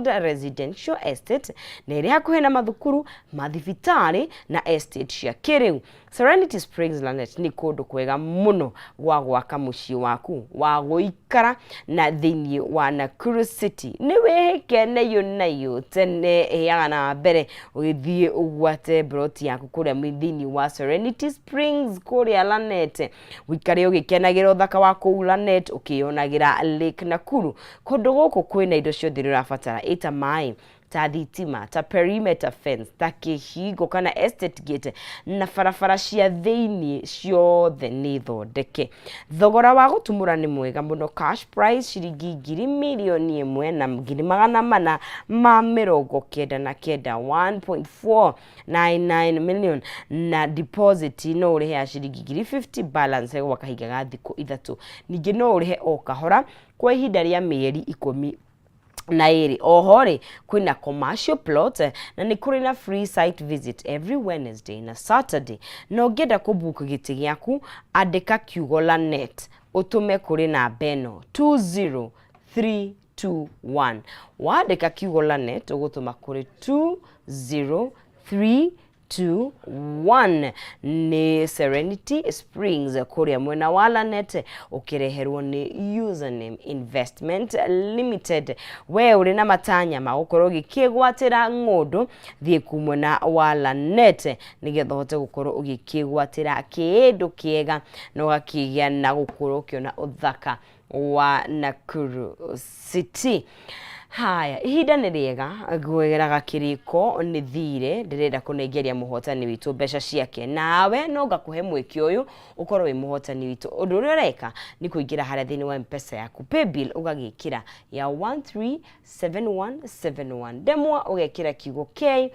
Residential Estate na ĩrĩ hakuhĩ na mathukuru, mathibitarĩ na estate cia kĩrĩu. Serenity Springs Lanet nĩ kũndũ kwega mũno gwa gwaka mũciĩ waku wa gũikara na thĩinĩ wa Nakuru City. Nĩ wĩhĩke na iyũ na iyũ tene ĩyaga na mbere ũgĩthiĩ ũgwate mburoti yaku kũrĩa thĩinĩ wa Serenity Springs kũrĩa Lanet. Wĩikare ũgĩkenagĩra ũthaka wa kũu Lanet ũkĩyonagĩra Lake Nakuru. Kũndũ gũkũ kwĩna indo ciothe iria ũrabatara ĩ ta maĩ, ta thitima, ta perimeter fence, ta kĩhingo kana estate gate na barabara cia thĩinĩ ciothe nĩ thondeke. Thogora wa gũtumũra nĩ mwega mũno, cash price ciringi 1,499,000, 1.499 million, na deposit no ũrĩhe ya ciringi 50,000, balance gwa kahinda ga thikũ 3. Ningĩ no ũrĩhe o kahora kwa ihinda rĩa mĩeri 12. Oho rĩ, kwĩna commercial plot na nĩ kũrĩ na free site visit every Wednesday na Saturday. Na ũngĩenda kũbook gĩtĩ gĩaku, andĩka kiugo Lanet ũtũme kũrĩ namba ĩno 20321. Wandĩka kiugo Lanet ũgũtũma kũrĩ 20321. Nĩ Serenity Springs kũrĩa mwena wa Lanet, ũkĩreherwo nĩ Username Investment Limited. We ũrĩ na matanya ma gũkorwo ũgĩkĩgwatĩra ng'ũndũ, thiĩ ku mwena wa Lanet nĩgetha ũhote gũkorwo ũgĩkĩgwatĩra kĩndũ kĩega na ũgakĩgĩa na gũkorwo ũkĩona ũthaka wa Nakuru City. Haya, ihinda nĩ rĩega gwegeraga kĩrĩko nĩ thire, ndĩrenda kũnengeria mũhotani witũ mbeca ciake, nawe no ngakũhe mweke ũyũ ũkorwo wĩ mũhotani witũ. Ũndũ ũrĩa ũreka nĩ kũingĩra harĩa thĩinĩ wa Mpesa yaku, paybill ũgagĩkĩra ya 137171, ndemwa ũgekĩra kiugo K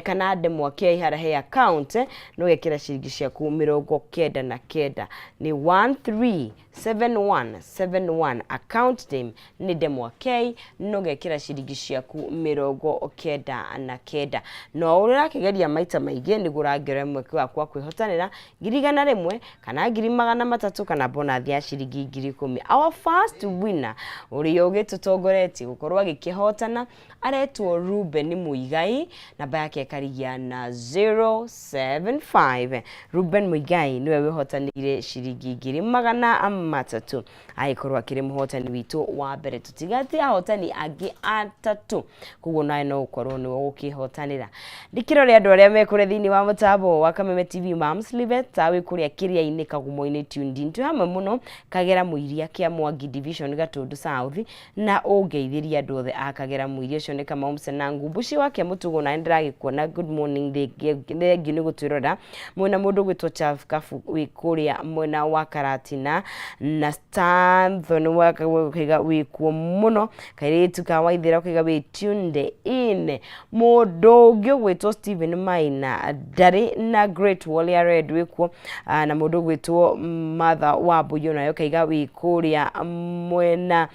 kana ndemwa K harĩa he account, na ũgekĩra ciringi ciaku 99. Nĩ 137171, account name nĩ ndemwa K, na ũgekĩra ciringi ciaku 99. No ũrĩa ũrakĩgeria maita maingĩ nĩguo ũrangĩra mweke waku wa kwĩhotanĩra 100,000 kana 300,000 kana bonus ya ciringi 10,000. Our first winner ũrĩa ũgĩtũtongoretie gũkorwo agĩkĩhotana aretwo Ruben Muigai, namba yake ĩkarigia na 075. Ruben Muigai nĩwe wĩhotanĩire ciringi 300,000, agĩkorwo akĩrĩ mũhotani witũ wa mbere. Tũtigati ahotani angĩ atatũ, koguo nawe no ũkorwo nĩwe ũgũkĩhotanĩra. Ndikĩrore andũ arĩa me kũrĩa thĩinĩ wa mũtambo wa Kameme TV. Mams Liveta wĩ kũrĩa Kĩrĩa-inĩ Kagumo-inĩ, tuned in, twĩ hamwe mũno. Kagera Mũiria kĩa Mwangi Division, Gatũndũ South, na ũngeithĩria andũ othe a Kagera Mũiria. Ũcio nĩ Kamau Mũcena Ngumbuci wake mũtugo, na ndĩragĩkuona. Good morning, thengiũ nĩ gũtwĩrora. Mwena mũndũ ũgwĩtwo Charles Kabu wĩ kũrĩa mwena wa Karatina, na Stanthon wakaiga wĩkuo mũno. Kairĩtu ka Waithĩra ũkaiga wĩ tuned in. Mũndũ ũngĩ ũgwĩtwo Stephen Maina ndarĩ na Great Wall ya Red wĩkuo, na mũndũ ũgwĩtwo Martha Wambui nayo ũkaiga wĩ kũrĩa mwena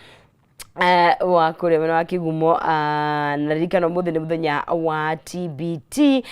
wa kũrĩa mwena wa Kĩgumo. Na ririkana ũmũthĩ nĩ mũthenya wa TBT.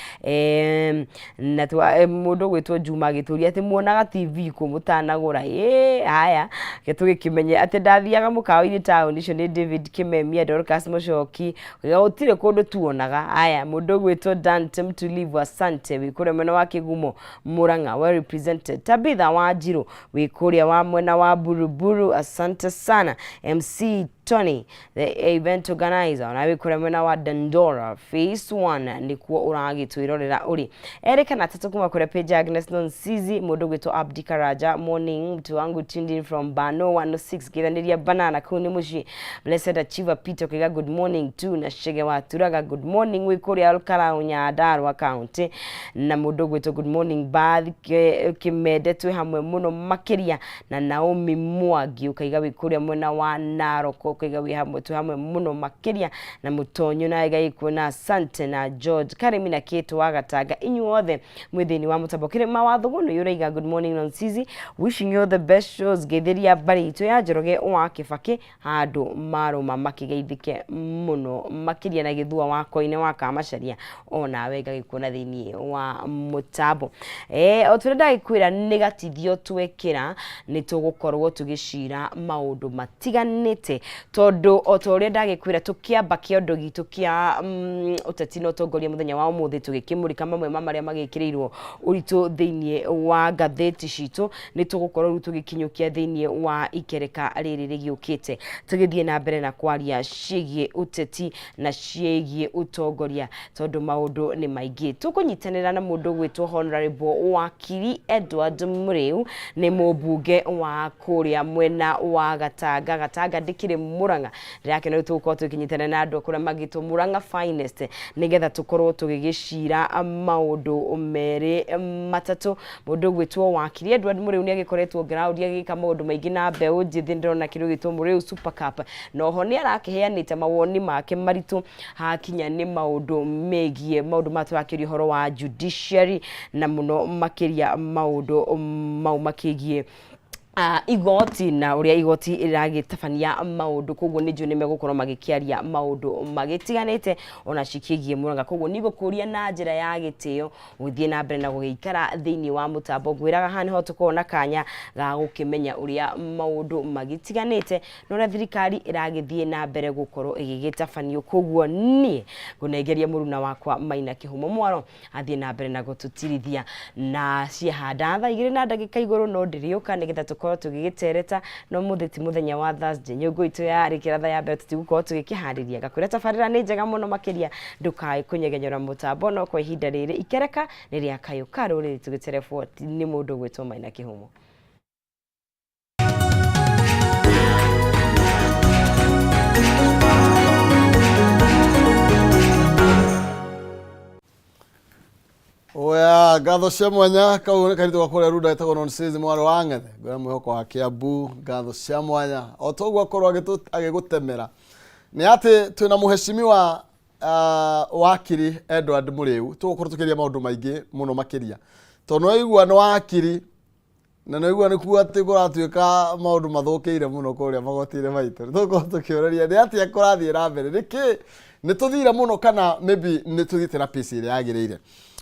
Na mũndũ ũgwĩtwo Juma agĩtũria atĩ muonaga TV kũ mũtanagũra? Ĩ haya, reke tũgĩkĩmenye atĩ ndathiaga mũkawa-inĩ taũni. Ũcio nĩ David Kĩmemia Dorcas Mũcoki, gũtirĩ kũndũ tuonaga. Haya, mũndũ ũgwĩtwo Dante Mtulivu, asante, wĩ kũrĩa mwena wa Kĩgumo Murang'a, well represented. Tabitha Wanjiru wĩ kũrĩa wa mwena wa Buruburu, asante sana. MC Tony the event organizer ona wĩ kũrĩa mwena wa Dandora Phase 1 nĩkuo ũragĩtwĩrorera ũrĩ. Erĩ kana atatũ kuma kũrĩa page ya Agnes Nonsizi. Mũndũ ũgwĩtwo Abdi Karaja, morning mtu wangu, tuned in from Bano 106, ngĩthanĩria banana kũu nĩ mũciĩ. Blessed Achiever Peter ũkaiga good morning tu, na Chege wa Turaga, good morning, wĩ kũrĩa Olkarau, Nyandarua County. Na mũndũ ũgwĩtwo good morning Bath Kĩmende, twĩ hamwe mũno makĩria. Na Naomi Mwangi ũkaiga wĩ kũrĩa mwena wa Narok, ũkaiga wĩ hamwe, twĩ hamwe mũno makĩria. Na Mũtonyo nawe gaikuona, asante. Na George Karimi na Kate wa Gatanga, inyuothe mwĩ thĩinĩ wa mũtambo. Kĩrĩma wa Thũgũnũ ũraiga good morning Nonsizi, wishing you the best shows, ngeithĩria mbarĩ itũ ya Njoroge wa Kĩbakĩ handũ marũma makĩgeithĩke mũno makĩria. Na Gĩthua wa Koine wa Kamacaria, onawe ngagĩkuona thĩinĩ wa mũtambo. O tũrĩa ndagĩkwĩra nĩ gatithio twekĩra, nĩ tũgũkorwo tũgĩcira maũndũ matiganĩte. Tondũ o ta ũrĩa ndagĩkwĩra, tũkĩamba kĩondo gitũ kĩa ũteti na ũtongoria mũthenya wa ũmũthĩ, tũgĩkĩmũrĩka mamwe ma marĩa magĩkĩrĩirwo ũritũ thĩinĩ wa ngathĩti citũ, nĩ tũgũkorwo rĩu tũgĩkinyũkia thĩinĩ wa ikereka rĩrĩ rĩgĩũkĩte, tũgĩthiĩ na mbere na kwaria ciĩgiĩ ũteti na ciĩgiĩ ũtongoria, tondũ maũndũ nĩ maingĩ. Tũkũnyitanĩra na mũndũ ũgwĩtwo Honorable Wakiri Edward Mũrĩu, nĩ mũmbunge wa kũrĩa mwena wa Gatanga. Gatanga ndĩkĩrĩ Mũrang'a. Ndĩrakena rĩu tũgũkorwo tũkĩnyitanĩra na andũ kũrĩa magĩtwo Mũrang'a Finest, nĩgetha tũkorwo tũgĩgĩcira maũndũ merĩ matatũ. Mũndũ ũgwĩtwo Wakiri Edward Mũrĩu nĩ agĩkoretwo ground agĩka maũndũ maingĩ na mbeũ njĩthĩ. Ndĩrona kĩndũ gĩtwo Mũrĩu Super Cup, na oho nĩ arakĩheanĩte mawoni make maritũ hakinya nĩ maũndũ megiĩ maũndũ maya tũrakĩria ũhoro wa judiciary, na mũno makĩria maũndũ mau makĩgiĩ igoti na ũrĩa igoti rĩragĩtabania maũndũ. Koguo nĩ njũĩ nĩ megũkorwo magĩkĩaria maũndũ magĩtiganĩte ona cikĩgiĩ Mũrang'a. Koguo nĩ ngũkũria na njĩra ya gĩtĩo gũthiĩ na mbere na gũgĩikara thĩinĩ wa mũtambo. Ngwĩraga haha nĩho tũkoragwo na kanya ga gũkĩmenya ũrĩa maũndũ magĩtiganĩte na ũrĩa thirikari ĩragĩthiĩ na mbere gũkorwo ĩgĩgĩtabanio. Koguo niĩ ngũnengeria mũruna wakwa Maina Kĩhumo Mwaro athiĩ na mbere na gũtũtirithia na ciahanda thaa 2 na ndagĩka igũrũ, no ndĩrĩũka nĩgetha tũkorwo tũgĩgĩtereta. No mũthĩ ti mũthenya wa Thursday, nyũngũ itũ yarĩkĩra thaa ya mbere tũtigũkorwo tũgĩkĩharĩria. Ngakwĩra tabarĩra nĩ njega mũno makĩria, ndũkae kũnyegenyora mũtambo. No kwa ihinda rĩrĩ, ikereka nĩ rĩa kayũ ka rũrĩrĩ, tũgĩterebwo nĩ mũndũ ũgwĩtwo Maina Kĩhumo. Oya, ngatho cia mwanya. Kau nĩ kairĩtu gakũrĩa runda getagwo Nonsense, mwarĩ wa Ng'ethe. Ngwĩra mwĩhoko wa Kiambu, ngatho cia mwanya. O toguo akorwo agĩgũtemera nĩ atĩ twĩna mũhecimiwa wakiri Edward Mũrĩu. Tũgũkorwo tũkĩaria maũndũ maingĩ mũno makĩria, tondũ nĩwaigua nĩ wakiri na nĩguo nĩ kuo atĩ kũratuĩka maũndũ mathũkĩire mũno kũrĩa magoti-inĩ maitũ. Nĩ tũgũkorwo tũkĩũrania nĩ atĩa kũrathiĩ na mbere, nĩkĩ nĩ tũthire mũno, kana maybe nĩ tũthiĩte na pace ĩrĩa yagĩrĩire.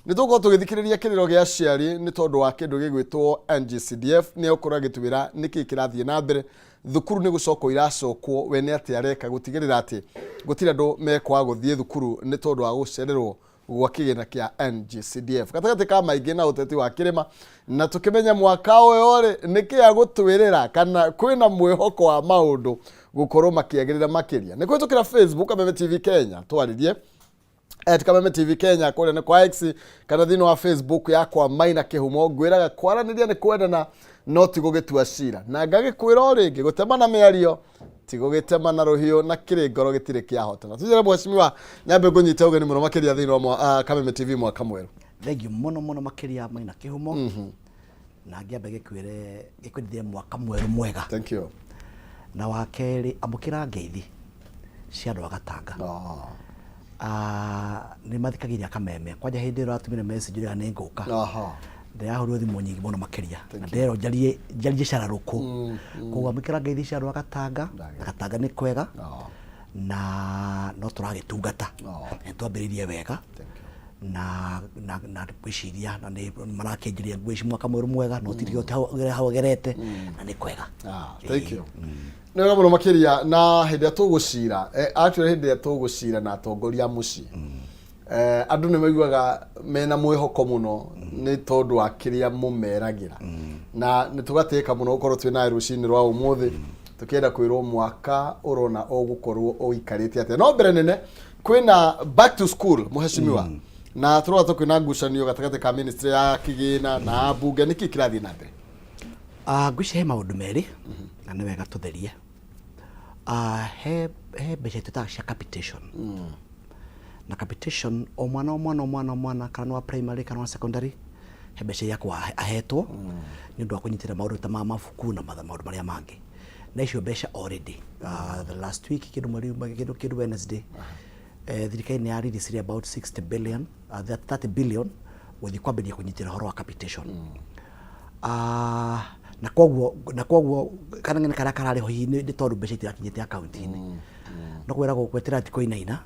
Nĩ tũgũkorwo tũgĩthikĩrĩria kĩrĩro gĩa aciari nĩ tondũ wa kĩndũ gĩgwĩtwo NGCDF. Nĩ egũkorwo agĩtwĩra nĩkĩ kĩrathiĩ na mbere. Thukuru nĩ gũcokwo iracokwo, we nĩ atĩa areka gũtigĩrĩra atĩ gũtirĩ andũ mekwaga gũthiĩ thukuru nĩ tondũ wa gũcererwo gwa kĩgĩna kĩa NGCDF, gatagatĩ ka maingĩ na ũteti wa kĩrĩma, na tũkĩmenya mwaka ũyũ rĩ nĩkĩ agũtwĩrĩra, kana kwĩna mwĩhoko wa maũndũ gũkorwo makĩagĩrĩra makĩria. Nĩ kũhĩtũkĩra Facebook Kameme TV Kenya, twarĩrie at Kameme TV Kenya kũrĩa nĩ kwa X, kana thĩinĩ wa Facebook yakwa Maina Kĩhumo. Ngwĩraga kwaranĩria nĩ kwendana, no ti gũgĩtua cira, na ngagĩkwĩra o rĩngĩ, gũtemana mĩario ti gũgĩtema na rũhiũ, na kĩrĩ ngoro gĩtirĩ kĩahotana. Tujere mheshimiwa, nyambe ngũnyite ũgeni mũno makĩria thĩinĩ wa Kameme TV. Mwaka mwerũ. Thengiũ mũno mũno makĩria, Maina Kĩhumo, na ngĩambe gĩkwĩre gĩkwendithie mwaka mwerũ mwega. Thank you. Na wa kerĩ, amũkĩra ngeithi cia andũ a Gatanga. Ah, nĩ mathikagĩrĩria Kameme kwanja. Hĩndĩ ĩrĩa ũratũmire message ũrĩa nĩ ngũka, ndĩrahũrirwo thimũ nyingĩ mũno makĩria na nderwo njarie njarie cararũkũ. Koguo amũkĩra ngeithi cia andũ a Gatanga, na Gatanga nĩ kwega na no tũragĩtungata. Nĩ twambĩrĩirie wega na ngwĩciria na nĩ marakĩnjĩria ngwĩci mwaka mwerũ mwega, no ti hau agerete na nĩ kwega. Ah, thank you. Nĩ wega mũno makĩria. Na hĩndĩ ĩrĩa tũgũcira, actually hĩndĩ ĩrĩa tũgũcira na atongoria a mũciĩ, andũ nĩ maiguaga mena mwĩhoko mũno nĩ tondũ wa kĩrĩa mũmeragĩra, na nĩ tũgatĩka mũno gũkorwo twĩ nawe rũcinĩ rwa ũmũthĩ, tũkĩenda kwĩrwo mwaka ũrona ũgũkorwo ũikarĩte atĩa. No mbere nene, kwĩna back to school, mũhecimiwa, na tũrona tũkwĩna ngucanio gatagatĩ ka ministry ya kĩgĩna na mbunge. Nĩkĩ kĩrathiĩ na mbere? Ah, ngwĩciria he maũndũ merĩ na nĩ wega tũtherie. Ah, he mbeca twĩtaga cia capitation, na capitation o mwana o mwana o mwana o mwana, kana nĩ wa primary kana wa secondary, he mbeca iria akoragwo ahetwo nĩ ũndũ wa kũnyitĩrĩra maũndũ ta ma mabuku na maũndũ marĩa mangĩ. Na icio mbeca already, the last week, kĩndũ mweri kĩndũ Wednesday, thirikari nĩ ya release about 60 billion, 30 billion gũthiĩ kwambĩrĩria kũnyitĩrĩra ũhoro wa capitation. Ah, na koguo kaneng'ene karĩa kararĩ ho hihi nĩ tondũ mbeca itirakinyĩte akaunti-inĩ, no kwĩragwo gwetera ti kũinaina.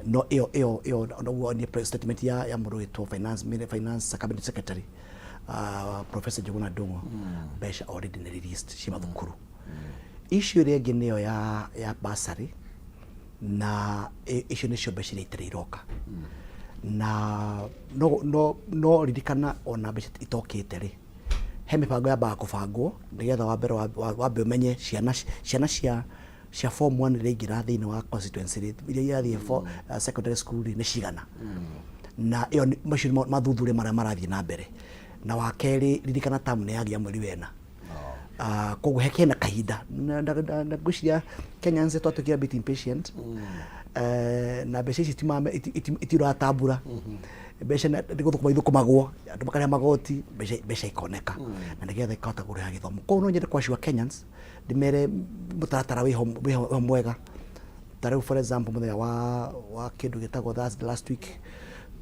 No ĩyo noguo nĩ press statement ya mũndũ wĩtwo finance cabinet secretary, Professor Njuguna Ndung'u. Mbeca already nĩ released cia mathukuru. Issue ĩrĩa ĩngĩ nĩyo ya bursary, na icio nĩcio mbeca iria itarĩ iroka. Na no ririkana ona mbeca itokĩte rĩ, he mĩbango yambaga kũbangwo nĩgetha wa mbere wambe ũmenye ciana cia form 1 iria ingĩra thĩinĩ wa constituency rĩ, iria irathiĩ secondary school rĩ, nĩ cigana. Na ĩyo macio nĩ mathuthuria marĩa marathiĩ na mbere. Na wa kerĩ, ririkana term nĩ yagia mweri wena. Koguo hena kahinda na ngwĩciria Kenyans twatuĩkire a bit impatient. Na mbeca ici itiratambura mbeca nĩ gũthũkũma ithũkũmagwo, andũ makarĩha magoti, mbeca ikoneka na nĩgetha ikahota kũrĩha gĩthomo. Koguo no nyende kũ Kenyans ndĩmere mũtaratara wĩho mwega. Ta rĩu, for example, mũthenya wa kĩndũ gĩtagwo Thursday last week,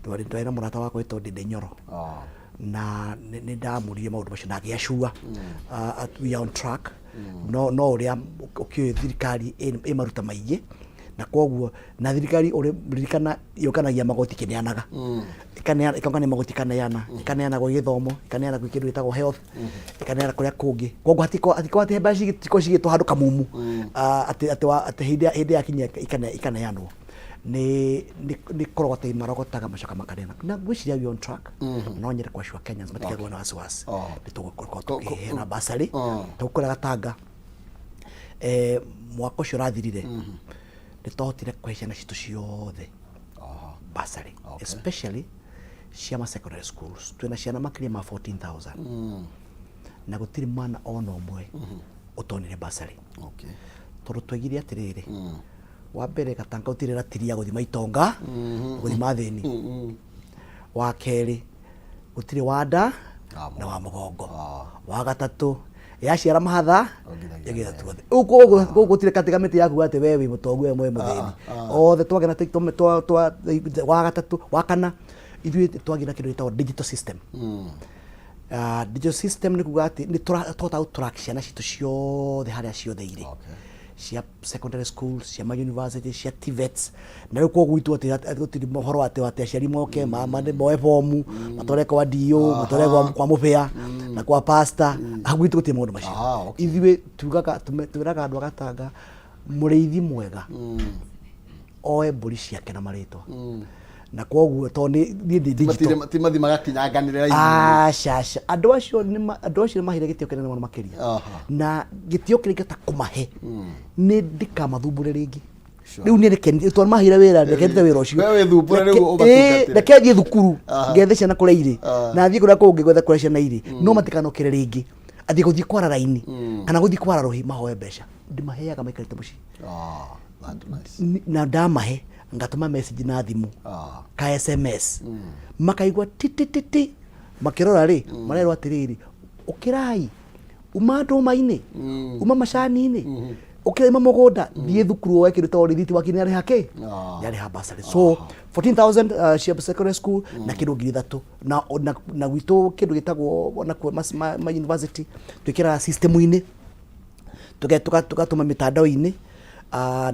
twarĩ na mũrata wakwa wĩtagwo Ndindi Nyoro, na nĩ ndamũririe maũndũ macio na ngĩacua we are on track. No ũrĩa ũkĩũĩ thirikari ĩ maruta maingĩ, na koguo na thirikari ũrĩ ririkana yũkanagia magoti kĩneanaga, ĩkaneana, ĩkongania magoti, ikaneana gwĩ gĩthomo, ikaneana gwĩ kĩndũ gĩtagwo health, ikaneana kũrĩa kũngĩ. Koguo hatiko atĩ mbeca cikorwo cigĩtwo handũ kamumu, atĩ hĩndĩ yakinya ikaneanwo. Nĩ kũrogota marogotaga macoka makaneana, na ngwĩciria we on track. No nyende kwacua Kenyans matikagwo na wasiwasi, nĩ tũgũkorwo tũkĩheana bursary. Tũgũkũrĩa Gatanga, mwaka ũcio ũrathirire nĩ twahotire kũhe ciana citũ ciothe bursary, especially cia ma secondary schools. Twĩna ciana makĩria ma 14,000 na gũtirĩ mwana ona ũmwe ũtonire bursary, tondũ twaigire atĩrĩrĩ, wa mbere, Gatanga gũtirĩ ratiri ya gũthima itonga gũthima thĩni. Wa kerĩ, gũtirĩ wa nda na wa mũgongo. Wa gatatũ, yaciara mahatha ĩgĩtha tuothe. Rĩu koguo gũtirĩ katĩ mĩtĩ yaku atĩ we wĩ mũtongu, we mwĩ mũthĩni, othe twagĩa na wa gatatũ. Wa kana, ithuĩ twagĩa na kĩndũ gĩtagwo digital system. Digital system nĩ kuga atĩ nĩ tũrahota gũ track ciana citũ ciothe harĩa ciothe irĩ, cia secondary school, cia ma university, cia TVETs. Na rĩu koguo gwitũ atĩ gũtirĩ mohoro atĩ aciari moke moe bomu matware kwa DO, matware kwa mũbĩa na kwa pastor. Hau gwitũ gũtirĩ maũndũ macio. Ithuĩ tugaga, twĩraga andũ a Gatanga, mũrĩithi mwega oe mbũri ciake na marĩtwa, na koguo tondũ niĩ ndĩ digital. Ti mathi magakinyanganĩre raini. Aca, aca, andũ acio nĩ maheire gĩtĩo kĩnene mũno makĩria, na gĩtĩo kĩrĩa ingĩhota kũmahe nĩ ndikamathumbũre rĩngĩ. Rĩu niĩ reke tondũ maheire wĩra, reke ndute wĩra ũcio. We wĩthumbũre rĩu ũmatungatĩre. Reke thiĩ thukuru ngethe ciana kũrĩa irĩ, na thiĩ kũrĩa kũngĩ gwetha kũrĩa ciana irĩ, no matikanokĩre rĩngĩ athiĩ gũthiĩ kwara raini kana gũthiĩ kwara rũhĩ mahoe mbeca. Ndĩmaheaga maikarĩte mũciĩ. Ah, that's nice. Na ndamahe ngatũma message na thimũ, ka SMS, makaigua ti ti ti ti, makĩrora rĩ, marerwo atĩrĩrĩ, ũkĩrai, uma ndũma-inĩ, uma macani-inĩ, ũkĩra, uma mũgũnda, thiĩ thukuru woe kĩndũ tondũ rĩthiti waku nĩ arĩha kĩ, nĩ arĩha bursary. So 14,000 cia secondary school na kĩndũ 3,000, na gwitũ kĩndũ gĩtagwo ona kuo ma university twĩkĩraga system-inĩ, tũgatũma mĩtandao-inĩ,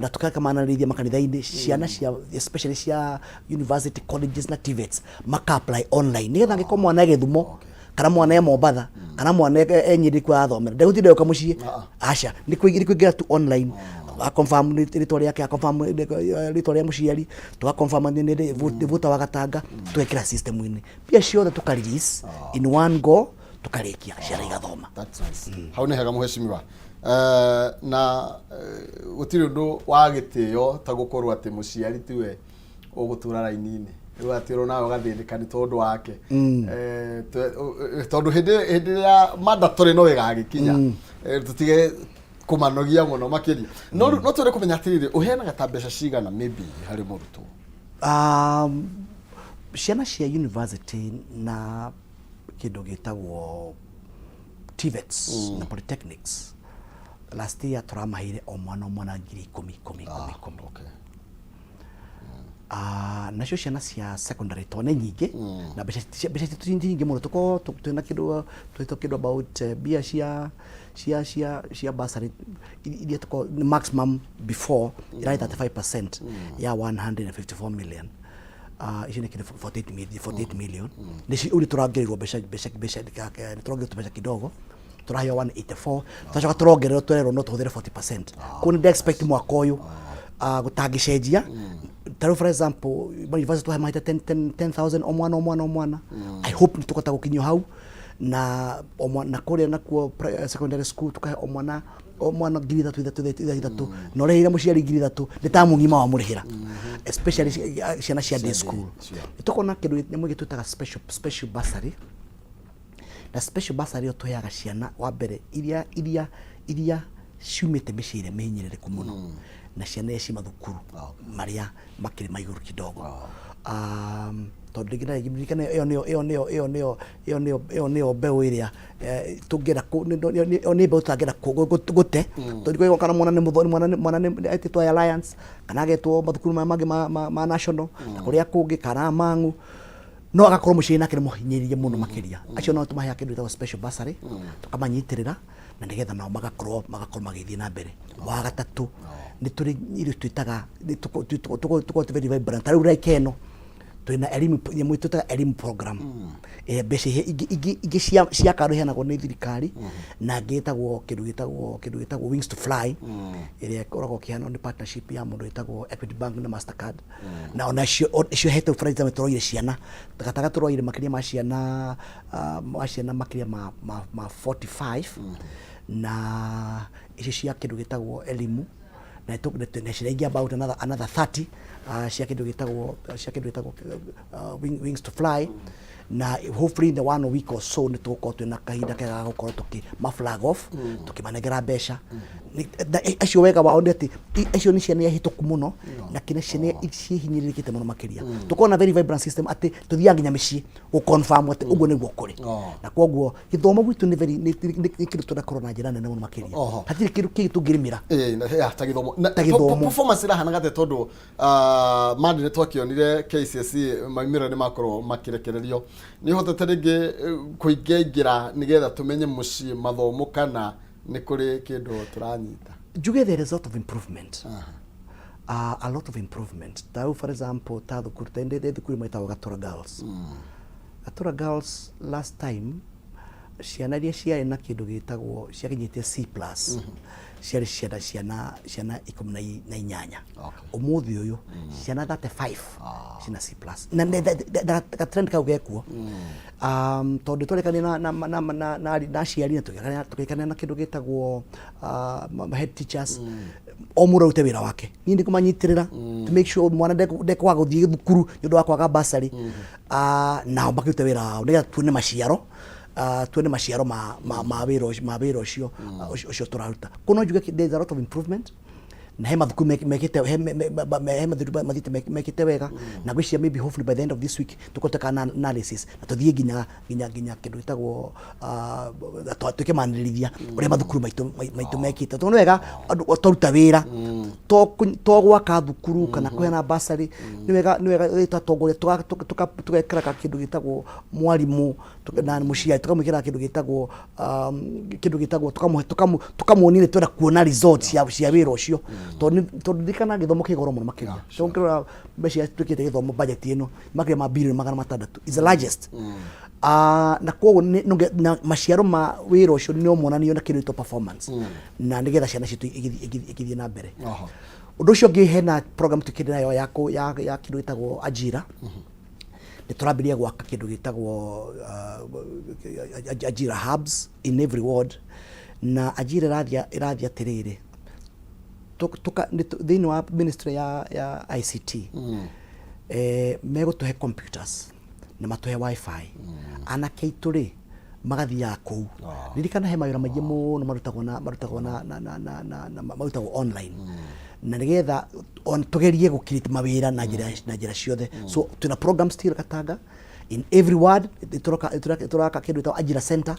na tũkakamanarĩria makanitha-inĩ. Ciana cia, especially cia university, colleges na TVETs, maka apply online nĩgetha angĩkorwo mwana e Gĩthumo kana mwana e Mombatha kana mwana e Nyĩrĩ kuo arathomera, ndegũtinda gũka mũciĩ. Aca, nĩ kũingĩra tu online, a confirm rĩtwa rĩake, a confirm rĩtwa rĩa mũciari, tũga confirm nĩ voter wa Gatanga, tũgekĩra system-inĩ mbia ciothe, tũka release in one go, tũkarĩkia, ciana igathoma. That's nice. Hau nĩ hega, mũhecimiwa. Na gũtirĩ ũndũ wa gĩtĩo ta gũkorwo atĩ mũciari tiwe ũgũtũra raini-inĩ rĩu, atĩ ũrona nawe ũgathĩnĩka nĩ tondũ wake. Tondũ hĩndĩ ĩrĩa mandatory no ĩgagĩkinya, tũtige kũmanogia mũno makĩria, no rĩu no twende kũmenya atĩrĩrĩ, ũheanaga ta mbeca cigana maybe harĩ mũrutwo? Ciana cia university na kĩndũ gĩtagwo TVETs na polytechnics, last year tũramaheire o mwana ngiri ikũmi ikũmi ikũmi ikũmi. Nacio ciana cia secondary, to nĩ nyingĩ na mbeca citũ ti nyingĩ mũno, tũkorwo twĩna kĩndũ twĩtwo kĩndũ about mbia cia bursary iria tũkorwo nĩ maximum before irarĩ 35% ya 154 million. Icio nĩ kĩndũ 48 million, 48 million nĩ rĩu nĩ tũrongererwo mbeca, nĩ tũrongererwo tũbeca kidogo. Tũraheo 184, twacoka tũrongererwo, twererwo no tũhũthĩre 40%. Koguo nĩ expect mwaka ũyũ gũtangĩcenjia. Ta rĩu, for example, ma university twahe mahĩta 10 10,000 o mwana o mwana o mwana. I hope nĩ tũkũhota gũkinyio hau na o mwana, na kũrĩa nakuo secondary school tũkahe o mwana o mwana 3000 ithatũ ithatũ ithatũ ithatũ, na ũrĩhĩire mũciari 3000 nĩ ta mũgima wamũrĩhĩra, especially ciana cia day school. Nĩ tũkona kĩndũ nyamũ ĩngĩ twĩtaga special bursary, na special bursary ĩyo tũheaga ciana wa mbere iria ciumĩte mĩciĩ ĩrĩa mĩhinyĩrĩrĩku mũno na ciana iria ci mathukuru marĩa makĩrĩ ma igũrũ kidogo, tondũ rĩngĩ na rĩngĩ ririkana ĩyo nĩyo ĩyo nĩyo mbeũ ĩrĩa tũngĩenda ĩyo nĩ mbeũ tũtangĩenda gũte, tondũ kwĩ kana mwana nĩ mũtho mwana nĩ etĩtwo Alliance kana agetwo mathukuru maya mangĩ ma national na kũrĩa kũngĩ kana mang'u, no agakorwo mũciĩ nake nĩ mũhinyĩrĩrie mũno makĩria. Acio no tũmaheaga kĩndũ gĩtagwo special bursary, tũkamanyitĩrĩra na nĩgetha nao magakorwo magĩthiĩ na mbere. Wa gatatũ, nĩ tũrĩ irio twĩtaga nĩ tũkorwo twĩ very vibrant. Ta rĩu like ĩno twĩna elimu, nyamũ twĩtaga elimu program, ĩrĩa mbeca ingĩ cia kando iheanagwo nĩ thirikari, na angĩ ĩtagwo kĩndũ gĩtagwo Wings to Fly, ĩrĩa ĩkoragwo ĩkĩheanwo nĩ partnership ya mũndũ wĩtagwo Equity Bank na Mastercard. Na onacio icio hete, for example, tũroire ciana gatagatĩ, tũroire makĩria ma ciana makĩria ma 45, na icio cia kĩndũ gĩtagwo elimu, na ciana ingĩ about another 30 cia kĩndũ gĩtagwo Wings to Fly. Na hopefully in the one week or so nĩ tũgũkorwo twĩna kahinda kega ga gũkorwo tũkĩ ma flag off, tũkĩmanengera mbeca. Na acio wega wao nĩ atĩ acio nĩ ciana iria hĩtũku mũno na kĩna ciana ciĩhinyĩrĩrĩkĩte mũno makĩria. Tũkorwo na very vibrant system atĩ tũthiaga nginya mĩciĩ gũ confirm atĩ ũguo nĩguo kũrĩ. Na koguo gĩthomo gwitũ nĩ very nĩ kĩndũ tũrakorwo na njĩra nene mũno makĩria. Hatirĩ kĩndũ kĩngĩ tũngĩrĩmĩra. Ya, ta gĩthomo. Ta gĩthomo. Performance ĩrahanaga atĩa? Tondũ mandi nĩ twakĩonire KCSE maumĩrĩra nĩ makorwo makĩrekererio, nĩ ũhotete rĩngĩ kũingĩraingĩra nĩgetha tũmenye mũciĩ mathomo kana nĩ kũrĩ kĩndũ tũranyita? Njuge there is a lot of improvement, a lot of improvement. Ta rĩu, for example, ta thukuru ta ndĩ thukuru ĩmwe ĩtagwo Gatura Girls. Gatura Girls, last time ciana iria ciarĩ na kĩndũ gĩtagwo ciakinyĩtie C plus ciarĩ ciana 18. Ũmũthĩ ũyũ ciana 35 ciĩna C plus, na gatrend kau gekuo, tondũ twarĩkania na aciari na tũgĩkanĩra na kĩndũ gĩtagwo head teachers, o mũndũ arute wĩra wake. Niĩ nĩ kũmanyitĩrĩra to make sure mwana ndekwaga gũthiĩ thukuru nĩ ũndũ wa kwaga bursary, nao makĩrute wĩra wao nĩgetha tuone maciaro ma wĩra ũcio tũraruta. Koguo no njuge there is a lot of improvement, na he mathukuru mekĩte he mathukuru mathiĩte mekĩte wega, na ngwĩciria maybe hopefully by the end of this week tũkorwo tweka analysis na tũthiĩ nginya kĩndũ gĩtagwo tuĩke manĩrĩria ũrĩa mathukuru maitũ mekĩte, tondũ nĩ wega andũ twaruta wĩra to gwaka thukuru kana kũheana bursary. Nĩ wega twatongoria tũgekĩra kĩndũ gĩtagwo mwarimũ na mũciari, tũkamwĩkĩra kĩndũ gĩtagwo tũkamuonia nĩ twenda kuona results cia wĩra ũcio, tondũ ririkana gĩthomo kĩ goro mũno makĩria. Tondũ ũngĩrora mbeca iria twĩkĩte gĩthomo budget ĩno, makĩria ma bilioni 600 is the largest. Na koguo na maciaro ma wĩra ũcio nĩ monanio na kĩndũ gĩtwo performance, na nĩgetha ciana citũ igĩthiĩ na mbere. Ũndũ ũcio ũngĩ, hena program twĩkĩte nayo ya kĩndũ gĩtagwo Ajira. Nĩ tũrambĩrĩria gwaka kĩndũ gĩtagwo Ajira hubs in every ward. Na Ajira ĩrathiĩ atĩrĩrĩ, thĩinĩ wa ministry ya ICT, megũtũhe computers na matũhe WiFi. Anake aitũ rĩ magathiaga kũu. Ririkana he mawĩra maingĩ mũno marutagwo na na na na na na marutagwo online, na nĩgetha on tũgerie gũ create mawĩra na njĩra ciothe. So twĩna program still Gatanga, in every ward tũraka kĩndũ gĩtagwo Ajira center,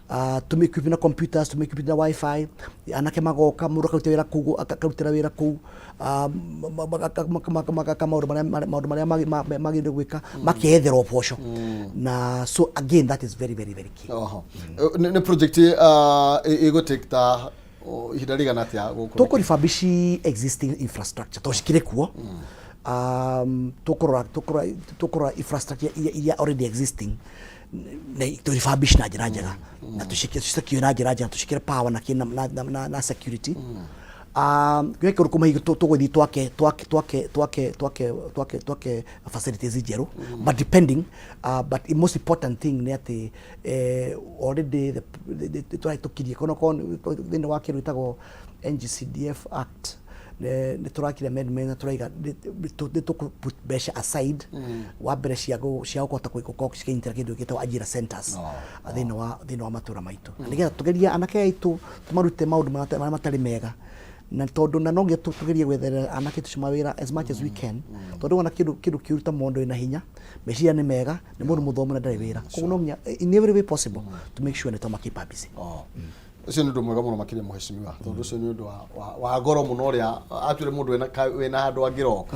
tũmĩ-equip na computers, tũmĩ-equip na WiFi. Anake magoka, mũndũ akaruta wĩra kũu, akarutĩra wĩra kũu, magaka maũndũ marĩa magĩrĩire gwĩka, makeyethera ũboco. Na so again, that is very, very, very key. Oho. Nĩ project ĩgũ ta ihinda rĩigana atĩa gũkũ? Tũkũ refurbish existing infrastructure tondũ cikĩrĩ kuo. Tũkũrora infrastructure iria already existing. Na tũ refurbish na njĩra njega na tũcikio na njĩra njega, tũcikĩre power na kĩ na security. Gwĩ kũndũ kũmwe tũgũthiĩ twake facilities njerũ, but depending, but the most important thing nĩ atĩ already tũrahĩtũkirie kono thĩinĩ wa kĩndũ gĩtagwo NGCDF Act, nĩ tũrakire amendment na tũraiga nĩ tũkũ put mbeca aside wa mbere cia gũkũhota gũkorwo cikĩnyitĩra kĩndũ gĩtagwo ajira centers thĩinĩ wa matũra maitũ, nĩgetha tũgerie anake aitũ tũmarute maũndũ marĩa matarĩ mega, na tondũ na no nginya tũgerie gwetherera anake tũcio mawĩra as much as we can, tondũ wona kĩndũ kĩũru ta mũndũ wĩna hinya, meciria nĩ mega, nĩ mũndũ mũthomu na ndarĩ wĩra. Koguo no nginya in every way possible to make sure nĩ tũma keep her busy. Ũcio nĩ ũndũ mwega mũno makĩria, mũhecimiwa, tondũ ũcio nĩ ũndũ wa goro mũno ũrĩa atuire mũndũ wĩna handũ angĩroka.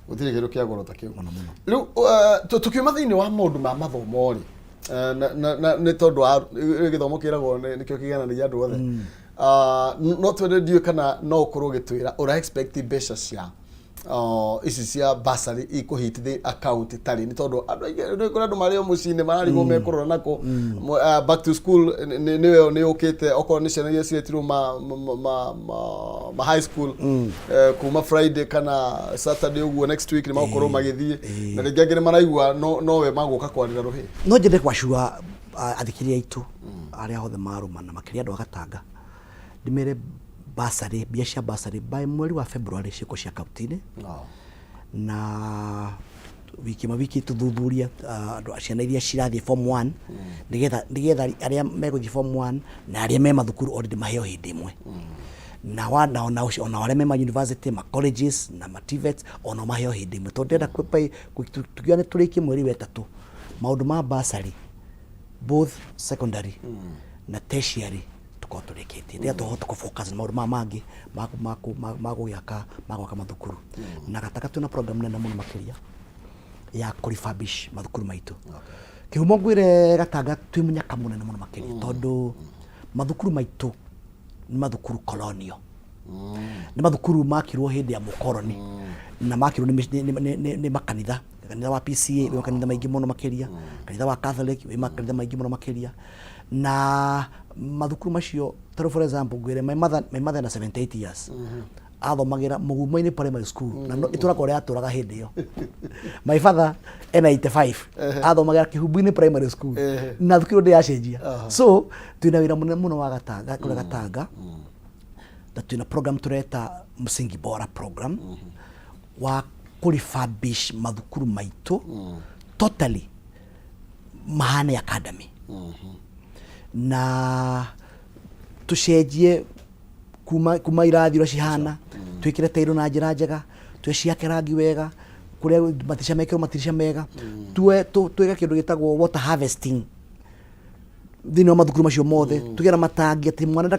Gũtirĩ kĩndũ kĩa goro ta kĩu. Rĩu tũkiuma thĩinĩ wa maũndũ ma mathomo rĩ, nĩ tondũ wa gĩthomo kĩragwo nĩkĩo kĩgananagia andũ othe. No twende, ndiũĩ kana no ũkorwo ũgĩtwĩra ũra expect mbeca cia ici cia bursary ikũhit the account tarĩ, nĩ tondũ andũ aingĩ nĩ kũrĩ andũ marĩ o mũciĩ-inĩ mararigwo mekũrora nako. Back to school nĩyo nĩ yũkĩte, okorwo nĩ ciana iria ciretirwo ma high school, kuma Friday kana Saturday ũguo next week nĩ magũkorwo magĩthiĩ, na rĩngĩ angĩ nĩ maraigua nowe magũka kwarĩra rũhĩ. No nyende gwacua athikĩrĩria aitũ arĩa othe marũmana, makĩria andũ a Gatanga, ndĩmere bursary, mbia cia bursary by mweri wa February ciĩko cia kaunti-inĩ, na wiki ĩmwe wiki tũthuthurie andũ, ciana iria cirathiĩ form 1, nĩgetha arĩa megũthiĩ form 1 na arĩa me mathukuru already maheo hĩndĩ ĩmwe, na wa na ona ona arĩa me ma university, ma colleges na ma TVETs, ona maheo hĩndĩ ĩmwe, tondũ ndĩrenda tukiuga nĩ tũrĩkie mweri wa ĩtatũ maũndũ ma bursary, both secondary na tertiary, tukorwo tũrĩkĩtie, nĩgetha tũhote kũ focus na maũndũ maya mangĩ ma gwaka mathukuru. Na Gataka twĩna program nene mũno makĩria ya kũ refurbish mathukuru maitũ. Kĩhumo ngwĩre, Gatanga twĩ mũnyaka mũnene mũno makĩria, tondũ mathukuru maitũ nĩ mathukuru colonial, nĩ mathukuru makirwo hĩndĩ ya mũkoroni, na makirwo nĩ makanitha. Kanitha wa PCA wĩ makanitha maingĩ mũno makĩria, kanitha wa Catholic wĩ makanitha maingĩ mũno makĩria. Na mathukuru macio, tarĩu for example ngwĩre, my mother na 78 years athomagĩra Mũgumo-inĩ Primary School, na itũra kũrĩa atũraga hĩndĩ ĩyo. My father ena 85, athomagĩra Kĩhumbu-inĩ Primary School, na thukuru ndĩ yacenjia. So twĩna wĩra mũnene mũno wa Gatanga, kũrĩa Gatanga, na twĩna program tũreta Msingi Bora Program wa kũ refurbish mathukuru maitũ totally mahane academy, na tũcenjie kuma irathi ũrĩa cihana, twĩkĩre tairo na njĩra njega, twĩciake rangi wega, kũrĩa matirisha mekĩrwo matirisha mega, twĩke kĩndũ gĩtagwo water harvesting thĩinĩ wa mathukuru macio mothe, tũgĩe na matangi atĩ mwana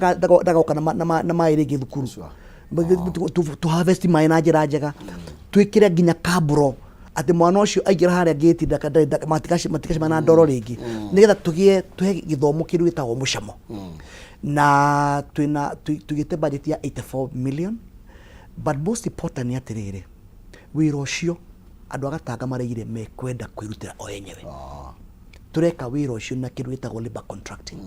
ndagoka na maĩ rĩngĩ thukuru. Tu harvest maĩ na njĩra njega, twĩkĩre nginya kaburo atĩ mwana ũcio aingĩra harĩa ngĩti matigacemania na ndoro rĩngĩ, nĩgetha tũgĩe tũhe gĩthomo kĩndũ gĩtagwo mũcamo. Na twĩna tũigĩte budget ya 84 million, but most important nĩ atĩrĩrĩ, wĩra ũcio andũ a Gatanga mareire mekwenda kwĩrutĩra o enyewe. Tũreka wĩra ũcio na kĩndũ gĩtagwo labor contracting.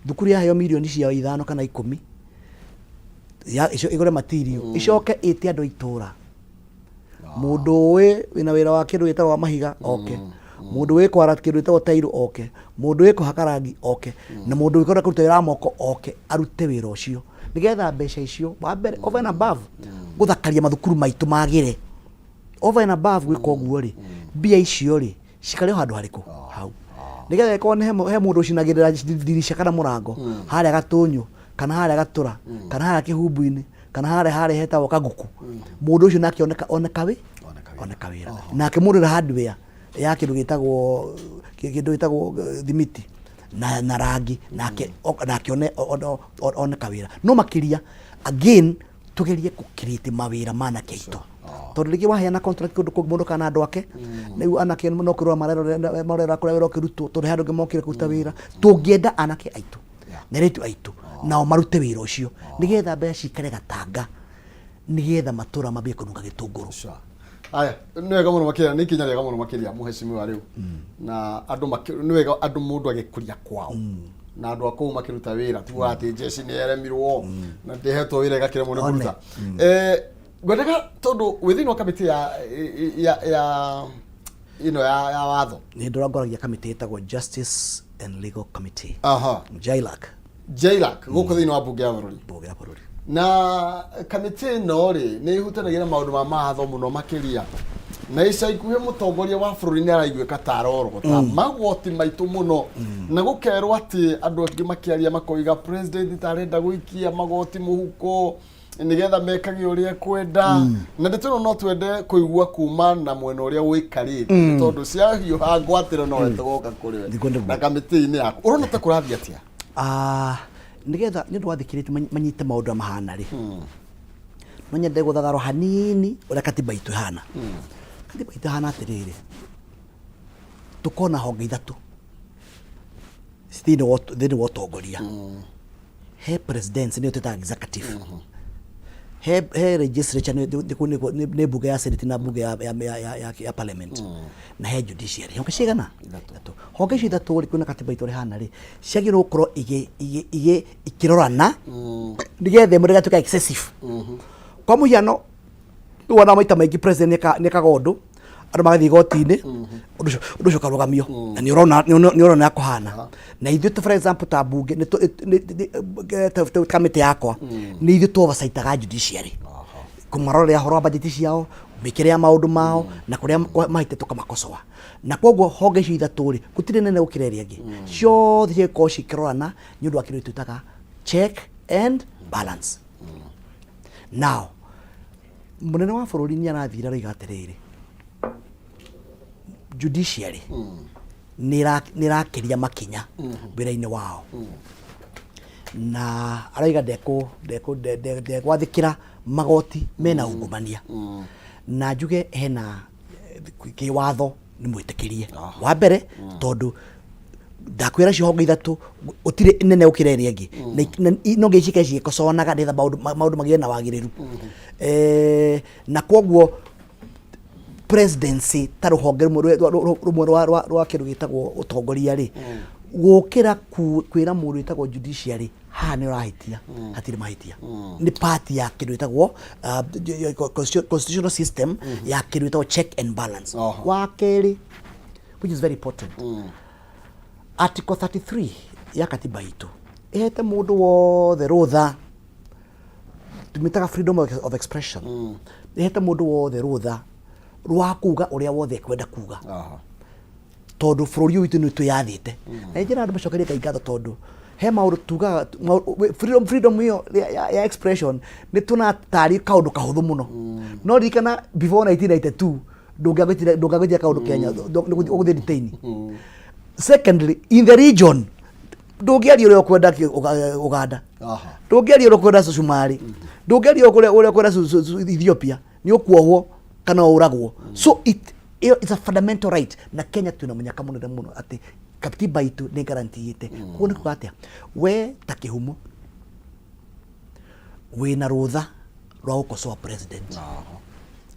Thukuru yaheo mirioni ciao 5 kana 10 ya icio igũre material, icoke ĩte andũ a itũra, mũndũ ũĩ wĩna wĩra wa kĩndũ gĩtagwo wa mahiga oke, mũndũ wĩ kwara kĩndũ gĩtagwo tairo oke, mũndũ wĩ kũhaka rangi oke, na mũndũ wĩ kwenda kũruta wĩra wa moko oke arute wĩra ũcio, nĩgetha mbeca icio, wa mbere, over and above gũthakaria mathukuru maitũ magĩre, over and above gwĩka ũguo rĩ, mbia icio rĩ cikare o handũ harĩkũ hau, nĩgetha ĩkorwo nĩ he mũndũ ũcinagĩrĩra ndirica kana mũrango harĩa Gatũnyũ kana harĩa Gatũra kana harĩa Kĩhumbu-inĩ kana harĩa hetagwo Kaguku, mũndũ ũcio nake oneka wĩ Oneka wĩra. Oneka wĩra. Nake mũndũ wĩna hardware ya kĩndũ gĩtagwo thimiti na rangi nake oneka wĩra. No makĩria again tugerie kũ create mawĩra ma anake aitũ, tondũ rĩngĩ waheana contract kũndũ kũngĩ, mũndũ kana andũ ake rĩu anake no kũrora marerora kũrĩa wĩra ũkĩrutwo, tondũ he andũ angĩ mokire kũruta wĩra. Tũngĩenda anake aitũ na airĩtu aitũ nao marute wĩra ũcio, nĩgetha mbeca cikare Gatanga, nĩgetha matũra mambie kũnunga gĩtũngũrũ. Sure. Aya, nĩ wega mũno makĩria, nĩ ikinya rĩega mũno makĩria mũhecimiwa rĩu. Na andũ nĩ wega andũ mũndũ agĩkũria kwao. Na andũ a kũu makĩruta wĩra, ti atĩ jeshi nĩ yaremirwo na ndĩhetwo wĩra ĩgakĩremwo nĩ One. kũruta. Ngwendaga tondũ wĩ thĩinĩ wa kamĩtĩ ya ĩno ya watho. Nĩ ndũrongoragia kamĩtĩ ĩtagwo Justice and Legal Committee. JLAC. JLAC gũkũ thĩinĩ wa mbunge ya bũrũri. Mbunge ya bũrũri. Na kamĩtĩ ĩno rĩ nĩ ĩhutanagia na maũndũ ma mawatho mũno makĩria, na ica ikuhĩ mũtongoria wa bũrũri nĩ araiguĩka ta arorogota magoti maitũ mũno, na gũkerwo atĩ andũ angĩ makĩaria makoiga president ta arenda gũikia magoti mũhuko nĩgetha mekage ũrĩa ekwenda. Na ndeto ĩno no twende kũigua kuma na mwena ũrĩa ũikarĩte, tondũ ciahiũha ngwatĩro no tũgoka kũrĩ we. Nĩguo, nĩguo. Na kamĩtĩ-inĩ yaku ũrona ta kũrathiĩ atĩa? Ah, nĩgetha nĩ ũndũ wa thikĩrĩria manyite maũndũ ũrĩa mahana rĩ, no nyende gũthatharwo hanini ũrĩa katiba itũ ĩhana. Katiba itũ ĩhana atĩrĩrĩ, tũkona honge ithatũ thĩinĩ wa ũtongoria. He presidency, nĩyo twĩtaga executive, he legislature, nĩ mbunge ya senate na mbunge ya parliament, na he judiciary. Honge cigana? Ithatũ. Honge icio ithatũ rĩ, kwĩna katiba itũ ũrĩa ĩhana rĩ, ciagĩrĩirwo gũkorwo ikĩrorana nĩgetha ĩmwe ndĩgatuĩka excessive. Kwa mũhiano, wona maita maingĩ president nĩekaga ũndũ, andũ magathiĩ igoti-inĩ, ũndũ ũcio ũkarũgamio, na nĩ ũrona kũhana. Na ithuĩ for example ta mbunge, nĩ ta kamĩtĩ yakwa, nĩ ithuĩ tu oversightaga judiciary, kũmarorera ũhoro wa budget ciao, mĩkĩre ya maũndũ mao, na kũrĩa mahĩtia tũkamakocoa. Na koguo honge icio ithatũ rĩ, gũtirĩ nene gũkĩra ĩrĩa ĩngĩ, ciothe cigĩkorwo cikĩrorana nĩ ũndũ wa kĩndũ twĩtaga check and balance. Now mũnene wa bũrũri nĩ arathire aroiga atĩrĩrĩ, judiciary nĩ ĩrakĩria makinya wĩra-inĩ wao, na aroiga ndegwathĩkĩra magoti mena ungumania. Na njuge hena kĩwatho nĩ mwĩtĩkĩrie wa mbere, tondũ ndakwĩra icio honge ithatũ gũtirĩ nene gũkĩra ĩrĩa ĩngĩ, na no nginya cikare cigĩkocoanaga nĩgetha maũndũ magĩe na wagĩrĩru. Na kwoguo presidency ta rũhonge rũmwe rwa kĩndũ gĩtagwo ũtongoria rĩ, gũkĩra kwĩra mũndũ wĩtagwo judiciary haha nĩ ũrahĩtia, hatirĩ mahĩtia, nĩ part ya kĩndũ gĩtagwo constitutional system ya kĩndũ gĩtagwo check and balance. Wa kerĩ, which is very important, Article 33 ya katiba itũ ĩhete mũndũ wothe rũtha, tũmĩtaga freedom of expression, ĩhete mũndũ wothe rũtha rwa kuga ũrĩa wothe ekwenda kuga, tondũ bũrũri ũyũ witũ nĩ twĩyathĩte. Na njĩra andũ macokerie Ngai ngatho, tondũ he maũndũ tugaga freedom ĩyo ya expression nĩ tũnatarĩ kaũndũ kahũthũ mũno. No ririkana before 1992 ndũngĩagwĩtire kaũndũ Kenya, ũgũthiĩ detain. Secondly, in the region ndũngĩaria ũrĩa ũkwenda Uganda, ndũngĩaria ũrĩa ũkwenda Somalia, ndũngĩaria ũrĩa ũkwenda Ethiopia, nĩ ũkuohwo kana ũragwo. So it ĩyo it's a fundamental right. Na Kenya twĩna mũnyaka mũnene mũno atĩ katiba itũ nĩ guarantee-ĩte. Koguo nĩ kuga atĩa, we ta kĩhumo wĩna rũtha rwa gũkosoa president,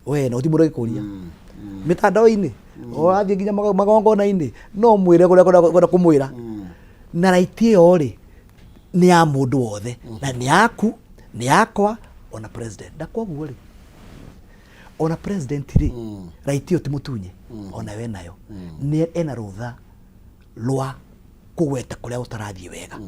we na ũti mũndũ agĩkũria mĩtandao-inĩ, ũrathiĩ nginya magongona-inĩ, no mwĩre kũrĩa ũrenda kũmwĩra. Na right ĩyo rĩ, nĩ ya mũndũ wothe, na nĩ yaku, nĩ yakwa, ona president. Na koguo rĩ, ona president rĩ, right ĩyo ti mũtunye, ona we nayo nĩ ena rũtha rwa kũgweta kũrĩa gũtarathiĩ wega,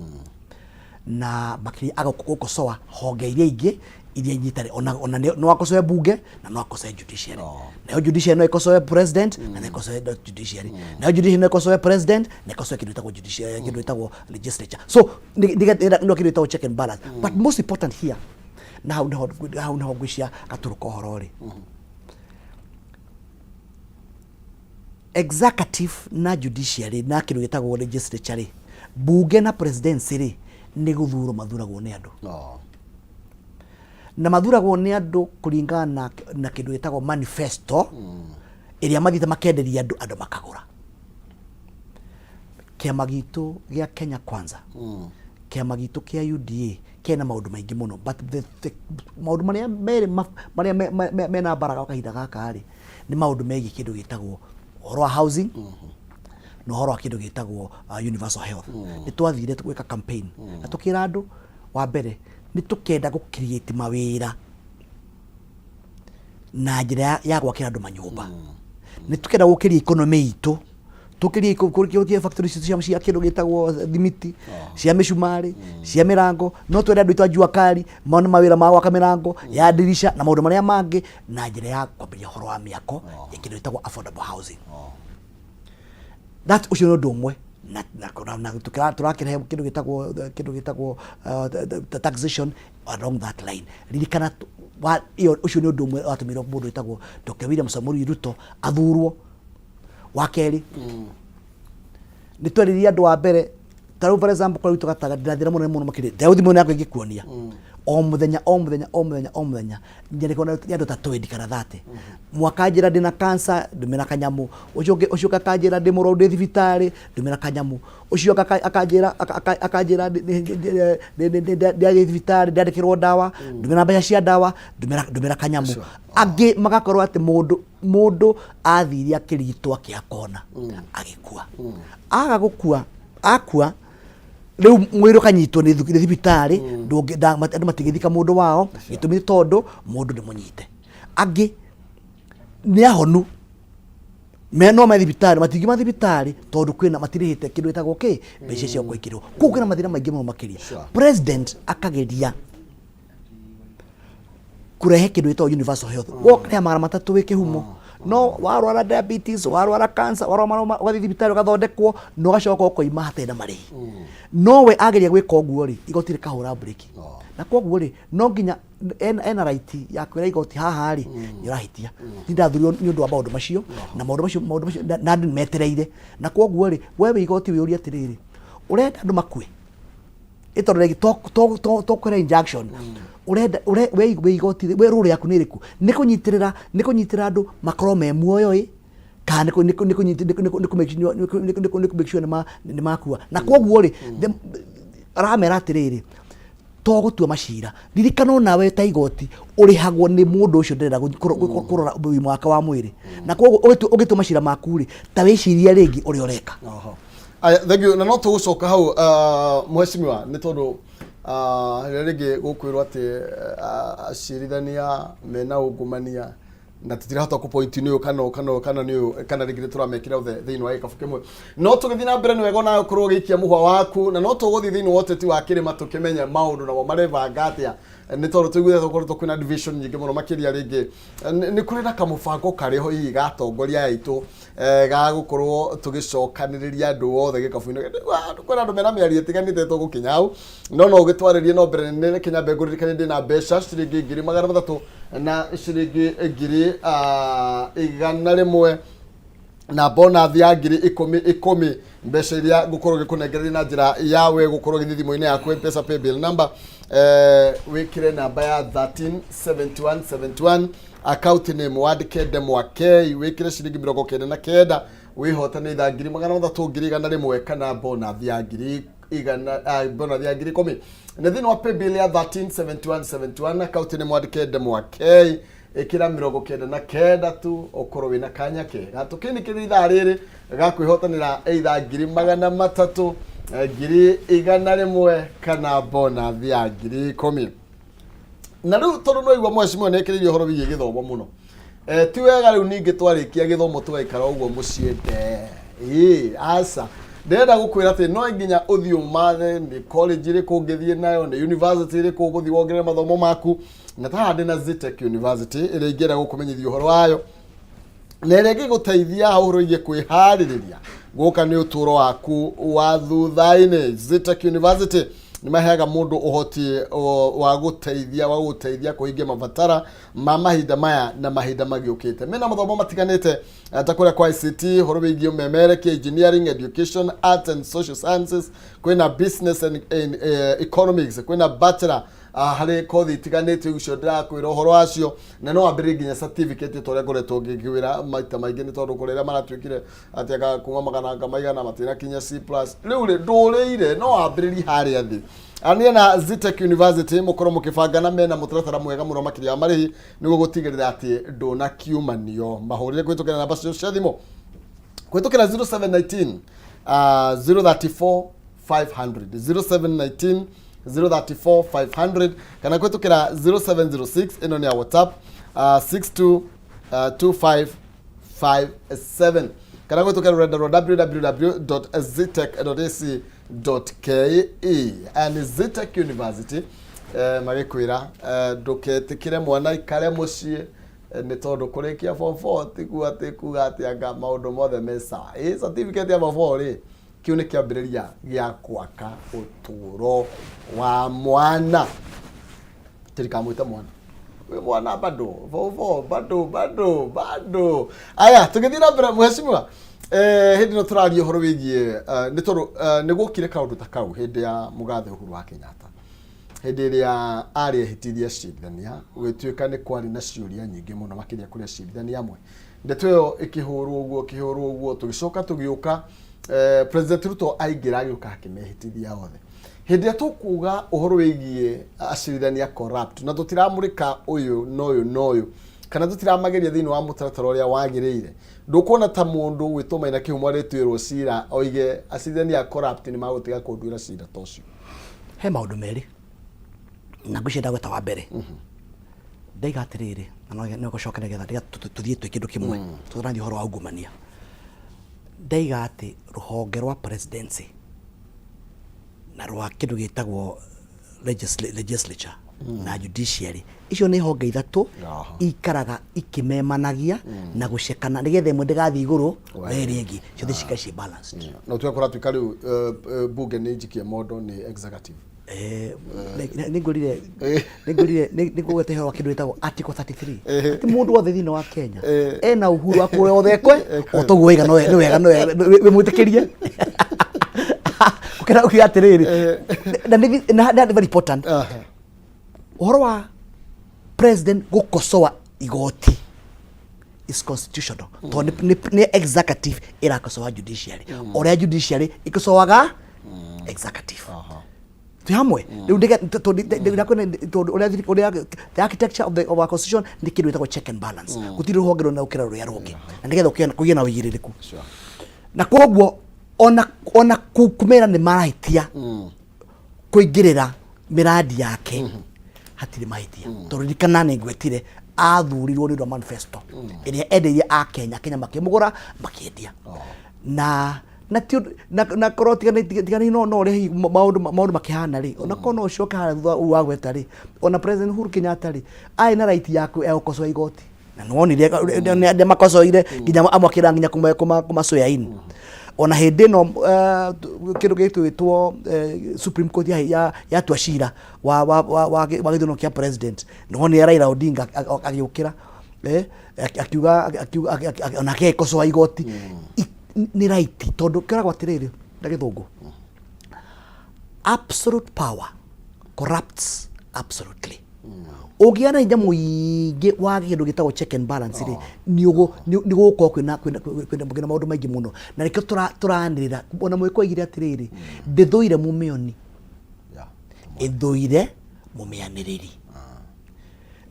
na makĩria agũkosoa honge iria ingĩ iria inyitane. Ona no akosoe bunge na no akosoe judiciary. Nayo judiciary no ĩkosoe president na no ĩkosoe judiciary. Nayo judiciary no ĩkosoe president na ĩkosoe kĩndũ gĩtagwo judiciary, kĩndũ gĩtagwo legislature. So nĩ kĩndũ gĩtagwo check and balance. But most important here, na hau nĩho ngwĩcia gatũrũ ka ũhoro rĩ, executive na judiciary na kĩndũ gĩtagwo legislature rĩ, bunge na presidency rĩ, nĩ gũthurwo mathuragwo nĩ andũ. Na mathuragwo nĩ andũ kũringana na kĩndũ gĩtagwo manifesto ĩrĩa mathiĩte makenderia andũ, andũ makagũra. Kĩama gitũ gĩa Kenya Kwanza, kĩama gitũ kĩa UDA kĩna maũndũ maingĩ mũno, but maũndũ marĩa merĩ marĩa mena mbara gwa kahinda gaka rĩ, Nĩ maũndũ megiĩ kĩndũ gĩtagwo ũhoro wa housing na ũhoro wa kĩndũ gĩtagwo universal health. Nĩ twathire gwĩka campaign na tũkĩra andũ, wa mbere, nĩ tũkenda gũ create mawĩra na njĩra ya gwakĩra andũ manyũmba. Nĩ tũkenda gũkĩria economy itũ, tũkĩrie kũrĩa factory citũ cia kĩndũ gĩtagwo thimiti, cia mĩcumarĩ, cia mĩrango. No twende andũ aitũ a jua kali mone mawĩra ma gwaka mĩrango ya ndirica na maũndũ marĩa mangĩ, na njĩra ya kwambĩrĩria ũhoro wa mĩako ya kĩndũ gĩtagwo affordable housing. That ũcio nĩ ũndũ ũmwe. Na tũrakĩrehe kĩndũ gĩtagwo the taxation along that line. Ririkana ĩyo, ũcio nĩ ũndũ ũmwe watũmire mũndũ wĩtagwo Dr. William Samoei Ruto athurwo. Wa kerĩ, nĩ twaririe andũ wa mbere, ta rĩu, for example, kũrĩa gwitũ Gataga, ndĩrathĩra mũno mũno makĩria. Ndĩra thimũ yakwa ĩngĩkuonia o mũthenya, o mũthenya, o mũthenya, o mũthenya, nyandĩkwo nĩ andũ ta 20 kana 30. Mwakanjĩra ndĩna cancer, ndũmĩra kanyamũ. Ũcio ũngĩ, ũcio ũngĩ akanjĩra ndĩ mũrwaru, ndĩ thibitarĩ, ndũmĩra kanyamũ. Ũcio ũngĩ akanjĩra ndĩrathiĩ thibitarĩ, ndandĩkĩrwo ndawa, ndũmĩra mbeca cia ndawa, ndũmĩra kanyamũ. Angĩ magakorwo atĩ mũndũ athire akĩrigitwo, akĩakona, agĩkua. Aga gũkua, akua rĩu mwĩrĩ ũkanyitwo nĩ thibitarĩ, andũ matingĩthika mũndũ wao. Gĩtũmi nĩ tondũ mũndũ nĩ mũnyite. Angĩ nĩ ahonu, me no me thibitarĩ, matingiuma thibitarĩ tondũ kwĩna matirĩhĩte kĩndũ gĩtagwo kĩ mbeca cia gwĩkĩrwo kũu. Kwĩna mathĩna maingĩ mũno makĩria. President akageria kũrehe kĩndũ gĩtagwo universal health. Wokarĩha 300 wĩ kĩhumo, no warwara diabetes, warwara cancer, warwara marũa, ũgathiĩ thibitarĩ, ũgathondekwo na ũgacoka ũkoima hatarĩ na marĩhi. No we ageria gwĩka ũguo rĩ, igoti rĩkahũra breki. Na koguo rĩ, no nginya ena right ya kwĩra igoti, haha rĩ, nĩ ũrahĩtia. Ni ndathurirwo nĩ ũndũ wa maũndũ macio na maũndũ macio na andũ nĩ metereire. Na koguo rĩ, we wĩ igoti, wĩũrie atĩrĩrĩ, ũrenda andũ makue ĩ tondũ rĩngĩ to kwĩra injunction ũrenda we igoti, we rũrũ yaku nĩ ĩrĩkũ? Nĩ kũnyitĩrĩra andũ makorwo me muoyo ĩ, kana nĩ kũ make sure nĩ makua? Na koguo rĩ, aramera atĩrĩrĩ, to gũtua macira. Ririkana onawe ta igoti ũrĩhagwo nĩ mũndũ ũcio ndĩrenda kũrora ũgima wake wa mwĩrĩ. Na koguo ũgĩtua macira maku rĩ, ta wĩcirie rĩngĩ ũrĩa ũreka. Oho. Aya, thank you. Na no tũgũcoka hau, mheshimiwa, nĩ tondũ rĩrĩa rĩngĩ gũkwĩrwo atĩ acirithania mena ungumania na tũtirahota kũ point nĩ ũyũ kana ũyũ kana ũyũ kana nĩ ũyũ kana rĩngĩ nĩ tũramekĩra othe thĩinĩ wa gĩkabu kĩmwe. No tũgĩthiĩ na mbere, nĩ wega onawe ũkorwo ũgĩikia mũhwa waku, na no tũgũthiĩ thĩinĩ wa ũteti wa kĩrĩma tũkĩmenye maũndũ namo marebanga atĩa, nĩ tondũ tũiguĩte tũkoretwo kwĩna division nyingĩ mũno makĩria. Rĩngĩ nĩ kũrĩ na kamũbango karĩ ho hihi gatongoria aya aitũ ga gũkorwo tũgĩcokanĩrĩria andũ othe gĩkabu-inĩ. Kwĩna andũ mena mĩario ĩtiganĩte, tũgũkinya hau, no ũgĩtwarĩrie. No mbere nĩ reke nyambe ngũririkanie ndĩna mbeca ciringi 300,000 na ciringi 100,000 na bonus ya 10,000 10,000, mbeca iria ngũkorwo ngĩkũnengereria na njĩra ya we gũkorwo gĩthiĩ thimũ-inĩ yaku M-Pesa paybill number, wĩkĩre namba ya 137171, account name wandĩke Ndemwa K, wĩkĩre ciringi 99, wĩhotane itha 300,000, 100,000 kana bonus ya ngiri igana, bonus ya 10,000. Nĩ thĩinĩ wa paybill ya 137171, account name wandĩke Ndemwa K, ĩkĩra 99 tu, ũkorwo wĩna kanya kega tũkĩinĩkĩrĩria ithaa rĩrĩ ga kwĩhotanĩra either 300,000, 100,000 kana bonus ya 10,000. Na rĩu tondũ no igua mheshimiwa nĩ ekĩrĩirie ũhoro wĩgiĩ gĩthomo mũno, ti wega rĩu ningĩ twarĩkia gĩthomo tũgaikara ũguo mũciĩ nde ĩĩ aca. Ndĩrenda gũkwĩra atĩ no nginya ũthiĩ ũmathe nĩ college ĩrĩkũ ũngĩthiĩ nayo, nĩ university ĩrĩkũ ũgũthiĩ wongerere mathomo maku. Na ta haha ndĩna Zetech University ĩrĩa ingĩenda gũkũmenyithia ũhoro wayo na ĩrĩa ĩngĩgũteithia ũhoro wĩgiĩ kwĩharĩrĩria gũka nĩ ũtũũro waku wa thutha-inĩ. Zetech University nĩ maheaga mũndũ ũhoti wa gũteithia kũhingia mabatara ma mahinda maya na mahinda magĩũkĩte. Mena mathomo matiganĩte, ta kũrĩa kwa ICT, ũhoro wĩgiĩ ũmemerekia, engineering, education, arts and social sciences, kwĩna business and economics, kwĩna bachelor harĩ kothi itiganĩte icio ndĩrakwĩra ũhoro wacio, na no wambĩrĩrie nginya certificate ta ũrĩa ngoretwo ngĩkwĩra maita maingĩ, nĩ tondũ kũrĩ arĩa maratuĩkire atĩ anga kuma magana anga maigana matinakinya C+. Rĩu rĩ, ndũrĩire no wambĩrĩrie harĩa thĩ. Ania na Zetech University mũkorwo mũkĩbangana mena mũtaratara mwega mũno makĩria wa marĩhi nĩguo gũtigĩrĩra atĩ ndũnakiumanio. Mahũrĩre kũhĩtũkĩra namba cio cia thimũ kũhĩtũkĩra 0719 034 500, 0719 034 500, kana kũhĩtũkĩra 0706, ĩno nĩ ya WhatsApp, 62 25 57, kana kũhĩtũkĩra rũrenda rwa www.zetech.ac.ke. And Zetech University magĩkwĩra ndũketĩkĩre mwana ikare mũciĩ nĩ tondũ kũrĩkia form 4 tiguo atĩ kuga atĩ anga maũndũ mothe me sawa. Ĩ certificate ya form 4 rĩ, kĩu nĩ kĩambĩrĩria gĩa gwaka ũtũũro wa mwana. Tirikamwĩte mwana, wĩ mwana bado, form 4 bado bado bado. Aya, tũgĩthiĩ na mbere, mheshimiwa, hĩndĩ ĩno tũraria ũhoro wĩgiĩ nĩ tondũ nĩ gwokire kaũndũ ta kau hĩndĩ ya mũgathe Uhuru wa Kenyatta, hĩndĩ ĩrĩa arĩ ehĩtithia acirithania, gũgĩtuĩka nĩ kwarĩ na ciũria nyingĩ mũno makĩria kũrĩ acirithania amwe. Ndeto ĩyo ĩkĩhũrwo ũguo, ĩkĩhũrwo ũguo, tũgĩcoka tũgĩũka President Ruto aingĩra, agĩũka akĩmehĩtithia othe. Hĩndĩ ĩrĩa tũkuga ũhoro wĩgiĩ acirithania corrupt na tũtiramũrĩka ũyũ na ũyũ na ũyũ, kana tũtiramageria thĩinĩ wa mũtaratara ũrĩa wagĩrĩire, ndũkuona ta mũndũ gwĩtwo Maina Kĩhumo arĩtuĩrwo cira oige acirithania corrupt nĩ magũtiga kũnduĩra cira ta ũcio? He maũndũ merĩ na ngwĩciria ndagweta wa mbere. Ndaiga atĩrĩrĩ, na no gũcoka nĩgetha ndiga tũthiĩ twĩ kĩndũ kĩmwe tũrathiĩ ũhoro wa ungumania. Ndaiga atĩ rũhonge rwa presidency na rwa kĩndũ gĩtagwo legislature na judiciary, icio nĩ honge ithatũ ikaraga ikĩmemanagia na gũcekana nĩgetha ĩmwe ndĩgathiĩ igũrũ na ĩrĩa ĩngĩ, ciothe cikare ciĩ balanced. Na ũtuĩka kũratuĩka rĩu bunge nĩ njikie mondo nĩ executive. Nĩngwĩrire nĩngũgweta ũhoro wa kĩndũ gĩtagwo Article 33, atĩ mũndũ wothe thĩinĩ wa Kenya ena uhuru wa kũrĩa othe ekwe o toguo waiga. No nĩ wega, nĩ wega wĩ mwĩtĩkĩrie ũkĩra ũkiuga atĩrĩrĩ, na nĩ very important ũhoro wa president gũkosoa igoti is constitutional, tondũ nĩ executive ĩrakosoa judiciary, ũrĩa judiciary ĩkosoaga executive. Twĩ hamwe rĩu tondũ ũrĩa the architecture of our constitution nĩ kĩndũ gĩtagwo check and balance. Gũtirĩ rũhonge rũnene gũkĩra rũrĩa rũngĩ, na nĩgetha kũgĩe na ũigĩrĩrĩku. Na koguo ona kumera nĩ marahĩtia kũingĩrĩra mĩrandi yake, hatirĩ mahĩtia, tondũ ririkana nĩ ngwetire athurirwo nĩ ũndũ wa manifesto ĩrĩa endeirie a Kenya. Kenya makĩmũgũra, makĩendia na ti ũndũ- na korwo tigani no ũrĩa hihi maũndũ makĩhana rĩ, ona korwo no ũcoke harĩa thutha ũguo wagweta rĩ, ona President Uhuru Kenyatta rĩ, arĩ na right ya gũkocoa igoti, na nĩwonire nĩ makocoire nginya amwe akĩra nginya kũma swear in. Ona hĩndĩ ĩno kĩndũ gĩgwĩtwo Supreme Court yatua cira wa gĩthurano kĩa president, nĩwonire Raila Odinga agĩũkĩra akiuga onake agĩkocoa igoti. Nĩ right, tondũ kĩragwo atĩrĩrĩ na gĩthũngũ, "Absolute power corrupts absolutely." Ũngĩgĩa na hinya mũingĩ wa kĩndũ gĩtagwo check and balance rĩ, nĩ gũgũkorwo kwĩna maũndũ maingĩ mũno, na nĩkĩo tũranĩrĩra. Ona mwĩkũ oigire atĩrĩrĩ, ndĩthũire mũmĩoni, ĩthũire mũmĩanĩrĩri.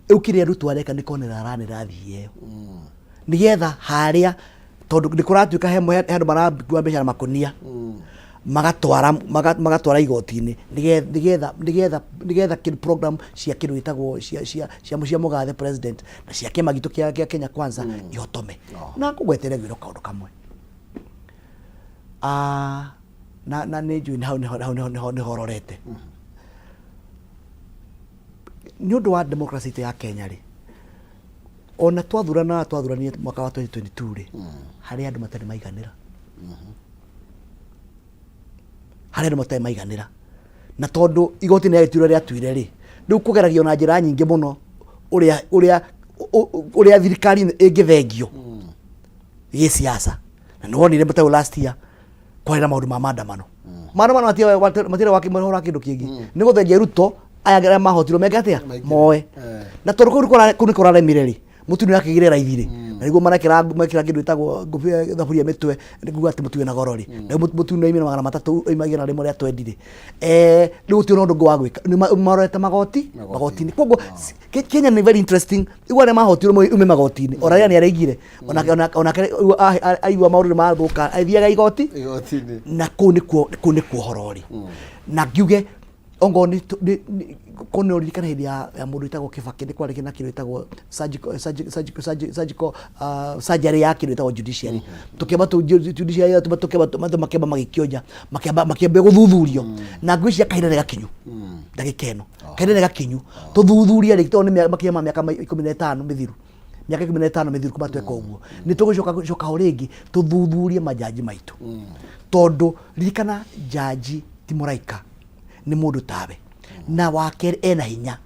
Rĩu kĩrĩa Ruto areka nĩ konera aranĩra thiĩ ĩyo nĩgetha harĩa, tondũ nĩ kũratuĩka he andũ marakua mbeca na makũnia magatwara igoti-inĩ nĩgetha kĩndũ program cia kĩndũ gĩtagwo cia mũgathe president na cia kĩama gitũ kĩa Kenya Kwanza ihotome. Na ngũgwetere gwĩrwo kaũndũ kamwe. Ah, na nĩ njũĩ hau nĩho rorete nĩ ũndũ wa democracy itũ ya Kenya rĩ. Ona twathurana, twathuranire mwaka wa 2022 rĩ, harĩ andũ matarĩ maiganĩra, harĩ andũ matarĩ maiganĩra, na tondũ igoti nĩ rĩatuire rĩatuire rĩ, rĩu kũgeragio na njĩra nyingĩ mũno ũrĩa thirikari ĩngĩthengio gĩsiasa. Na nĩ wonire mũteu last year kwarĩ na maũndũ ma maandamano. Maandamano matirĩ ũhoro wa kĩndũ kĩngĩ, nĩ gũthengia Ruto aya arĩa mahotirwo meke atĩa? Maingĩre. Moe. Na tondũ kũu nĩ kũraremire rĩ, Mũtu nĩ ũrakĩgĩre raithi rĩ, na nĩguo marekĩra mekĩra kĩndũ gĩtagwo ngũbia thaburia mĩtwe nĩguo atĩ mũtu wĩna goro rĩ, na mũtu nĩ oimire 300 oima 100 rĩa twendi rĩ, rĩu gũtirĩ na ũndũ ũngĩ wa gwĩka. Nĩ marorete magoti magoti-inĩ. Koguo Kenya nĩ very interesting. Igua arĩa mahotirwo ume magoti-inĩ, ona arĩa nĩ araigire onake rĩu aigua maũndũ nĩ mathũka, athiaga igoti. Igoti-inĩ. Na kũu nĩkuo ũhoro ũrĩ. Na ngiuge ongorwo nĩ korwo nĩ ũririkana hĩndĩ ya mũndũ wĩtagwo Kibaki, nĩ kwarĩ na kĩndũ gĩtagwo surgical surgery ya kĩndũ gĩtagwo judiciary. Tũkĩamba judiciary tũkĩamba andũ makĩamba magĩkĩonja, makĩamba makĩambia gũthuthurio. Na ngwĩciria kahinda nĩ gakinyu, ndagĩka ĩno kahinda nĩ gakinyu tũthuthurie rĩngĩ, tondũ nĩ makĩria ma mĩaka 15 mĩthiru, mĩaka 15 mĩthiru kuma tweka ũguo. Nĩ tũgũcoka gũcoka ho rĩngĩ tũthuthurie majaji maitũ, tondũ ririkana, jaji ti mũraika, nĩ mũndũ tawe. Na wa kerĩ, ena hinya,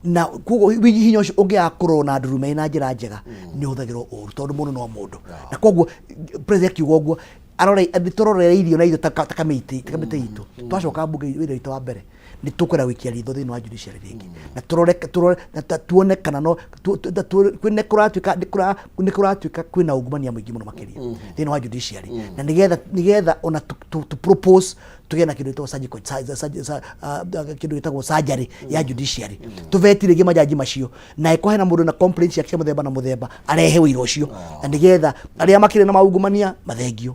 na koguo hinya ũcio ũngĩaga kũrorwo na ndurume na njĩra njega, nĩ ũhũthagĩrwo ũru, tondũ mũndũ no mũndũ. Na koguo president akiuga ũguo, arore nĩ tũrorereirio na ithuĩ ta kamĩtĩ itũ. Twacoka mbunge, wĩra witũ wa mbere nĩ tũkwenda gũikia ritho thĩinĩ wa judiciary rĩngĩ, na tũrore na tuone kana no nĩ kũratuĩka nĩ kũratuĩka kwĩna ungumania mũingĩ mũno makĩria thĩinĩ wa judiciary, na nĩgetha ona tu propose tũgĩe na kĩndũ gĩtagwo surgical kĩndũ gĩtagwo surgery ya judiciary, tũbeti rĩngĩ majaji macio, na ĩkorwo hena mũndũ na complaints ciake cia mũthemba na mũthemba, arehe ũira ũcio, na nĩgetha arĩa makĩrĩ na maungumania mathengio,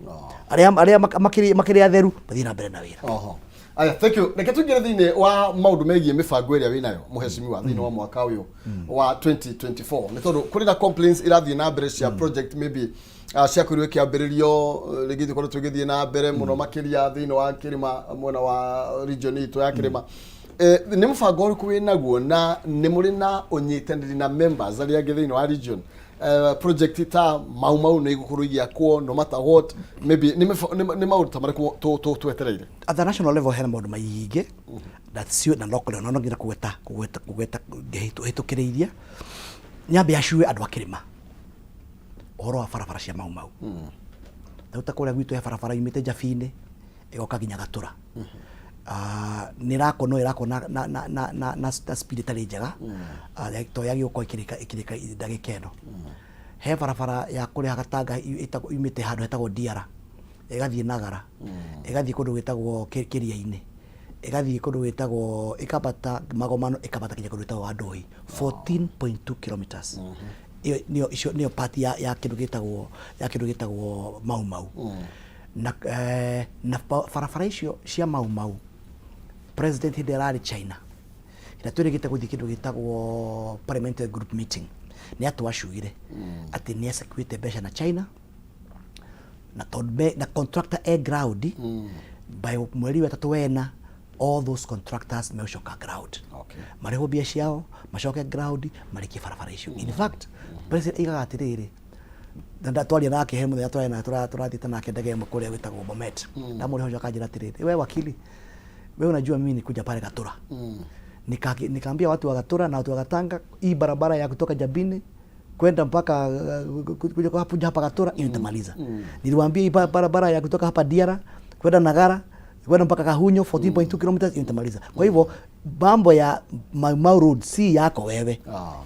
arĩa makĩrĩ atheru mathiĩ na mbere na wĩra. Oho. Aya, thank you. Reke tũingĩre thĩinĩ wa maũndũ megiĩ mĩbango ĩrĩa wĩnayo, mũhecimiwa, thĩinĩ wa mwaka ũyũ wa 2024, nĩ tondũ kũrĩ na complaints irathiĩ na mbere cia project maybe ciakorirwo ikĩambĩrĩrio, rĩngĩ tũkorwo tũgĩthiĩ na mbere mũno makĩria thĩinĩ wa kĩrĩma, mwena wa region itũ ya kĩrĩma. Nĩ mũbango ũrĩkũ wĩ naguo, na nĩ mũrĩ na ũnyitanĩri na members arĩa angĩ thĩinĩ wa region? Project ta Mau Mau nĩ igũkorwo igĩakwo no matter what? Maybe nĩ maũndũ ta marĩkũ twetereire? At the national level hena maũndũ maingĩ na cio na local, no nginya kũgweta hĩtũkĩrĩirie nyambe acue andũ a kĩrĩma ũhoro wa barabara cia Mau Mau. Rĩu ta kũrĩa gwitũ he barabara yumĩte Njabinĩ ĩgoka nginya Gatũra. Ah, nĩ ĩrakwo, no ĩrakwo na speed ĩtarĩ njega. Ah, to yagĩũka ĩkĩrĩka ndagĩka ĩno. He barabara ya kũrĩa Gatanga yumĩte handũ hetagwo Diara, ĩgathiĩ Nagara, ĩgathiĩ kũndũ gwĩtagwo Kĩria-inĩ, ĩgathiĩ kũndũ gwĩtagwo, ĩkambata Magomano, ĩkambata nginya kũndũ gwĩtagwo Wanduhi, 14.2 kilometers. Ĩyo nĩyo, icio nĩyo part ya kĩndũ gĩtagwo Mau Mau. Na barabara icio cia Mau Mau, president hĩndĩ ĩrĩa ararĩ China, hĩndĩ ĩrĩa twĩrĩgĩte gũthiĩ kĩndũ gĩtagwo parliamentary group meeting, nĩ atwacugire atĩ nĩ acekuĩte mbeca na China, na tondũ na contractor e ground by mweri wa ĩtatũ wena, all those contractors megũcoka ground, marĩhwo mbia ciao, macoke ground, marĩkie barabara icio. In fact, president aigaga atĩrĩrĩ, na twaria nake he mũthenya twaria nake, tũrathiĩte nake ndege ĩmwe kũrĩa gwĩtagwo Bomet, ndamũrĩha ũcio akanjĩra atĩrĩrĩ, "We wakili, we unajua mimi nikuja pale Gatura, nikaambia watu wa Gatura na watu wa Gatanga, hii barabara ya kutoka Jabini kwenda mpaka kuja kwa hapo hapa Gatura, hiyo nitamaliza. Niliwaambia hii barabara ya kutoka hapa Diara kwenda Nagara, kwenda mpaka Kahunyo, 14.2 kilometers, hiyo nitamaliza. Kwa hivyo mambo ya Mau Mau Road si yako wewe.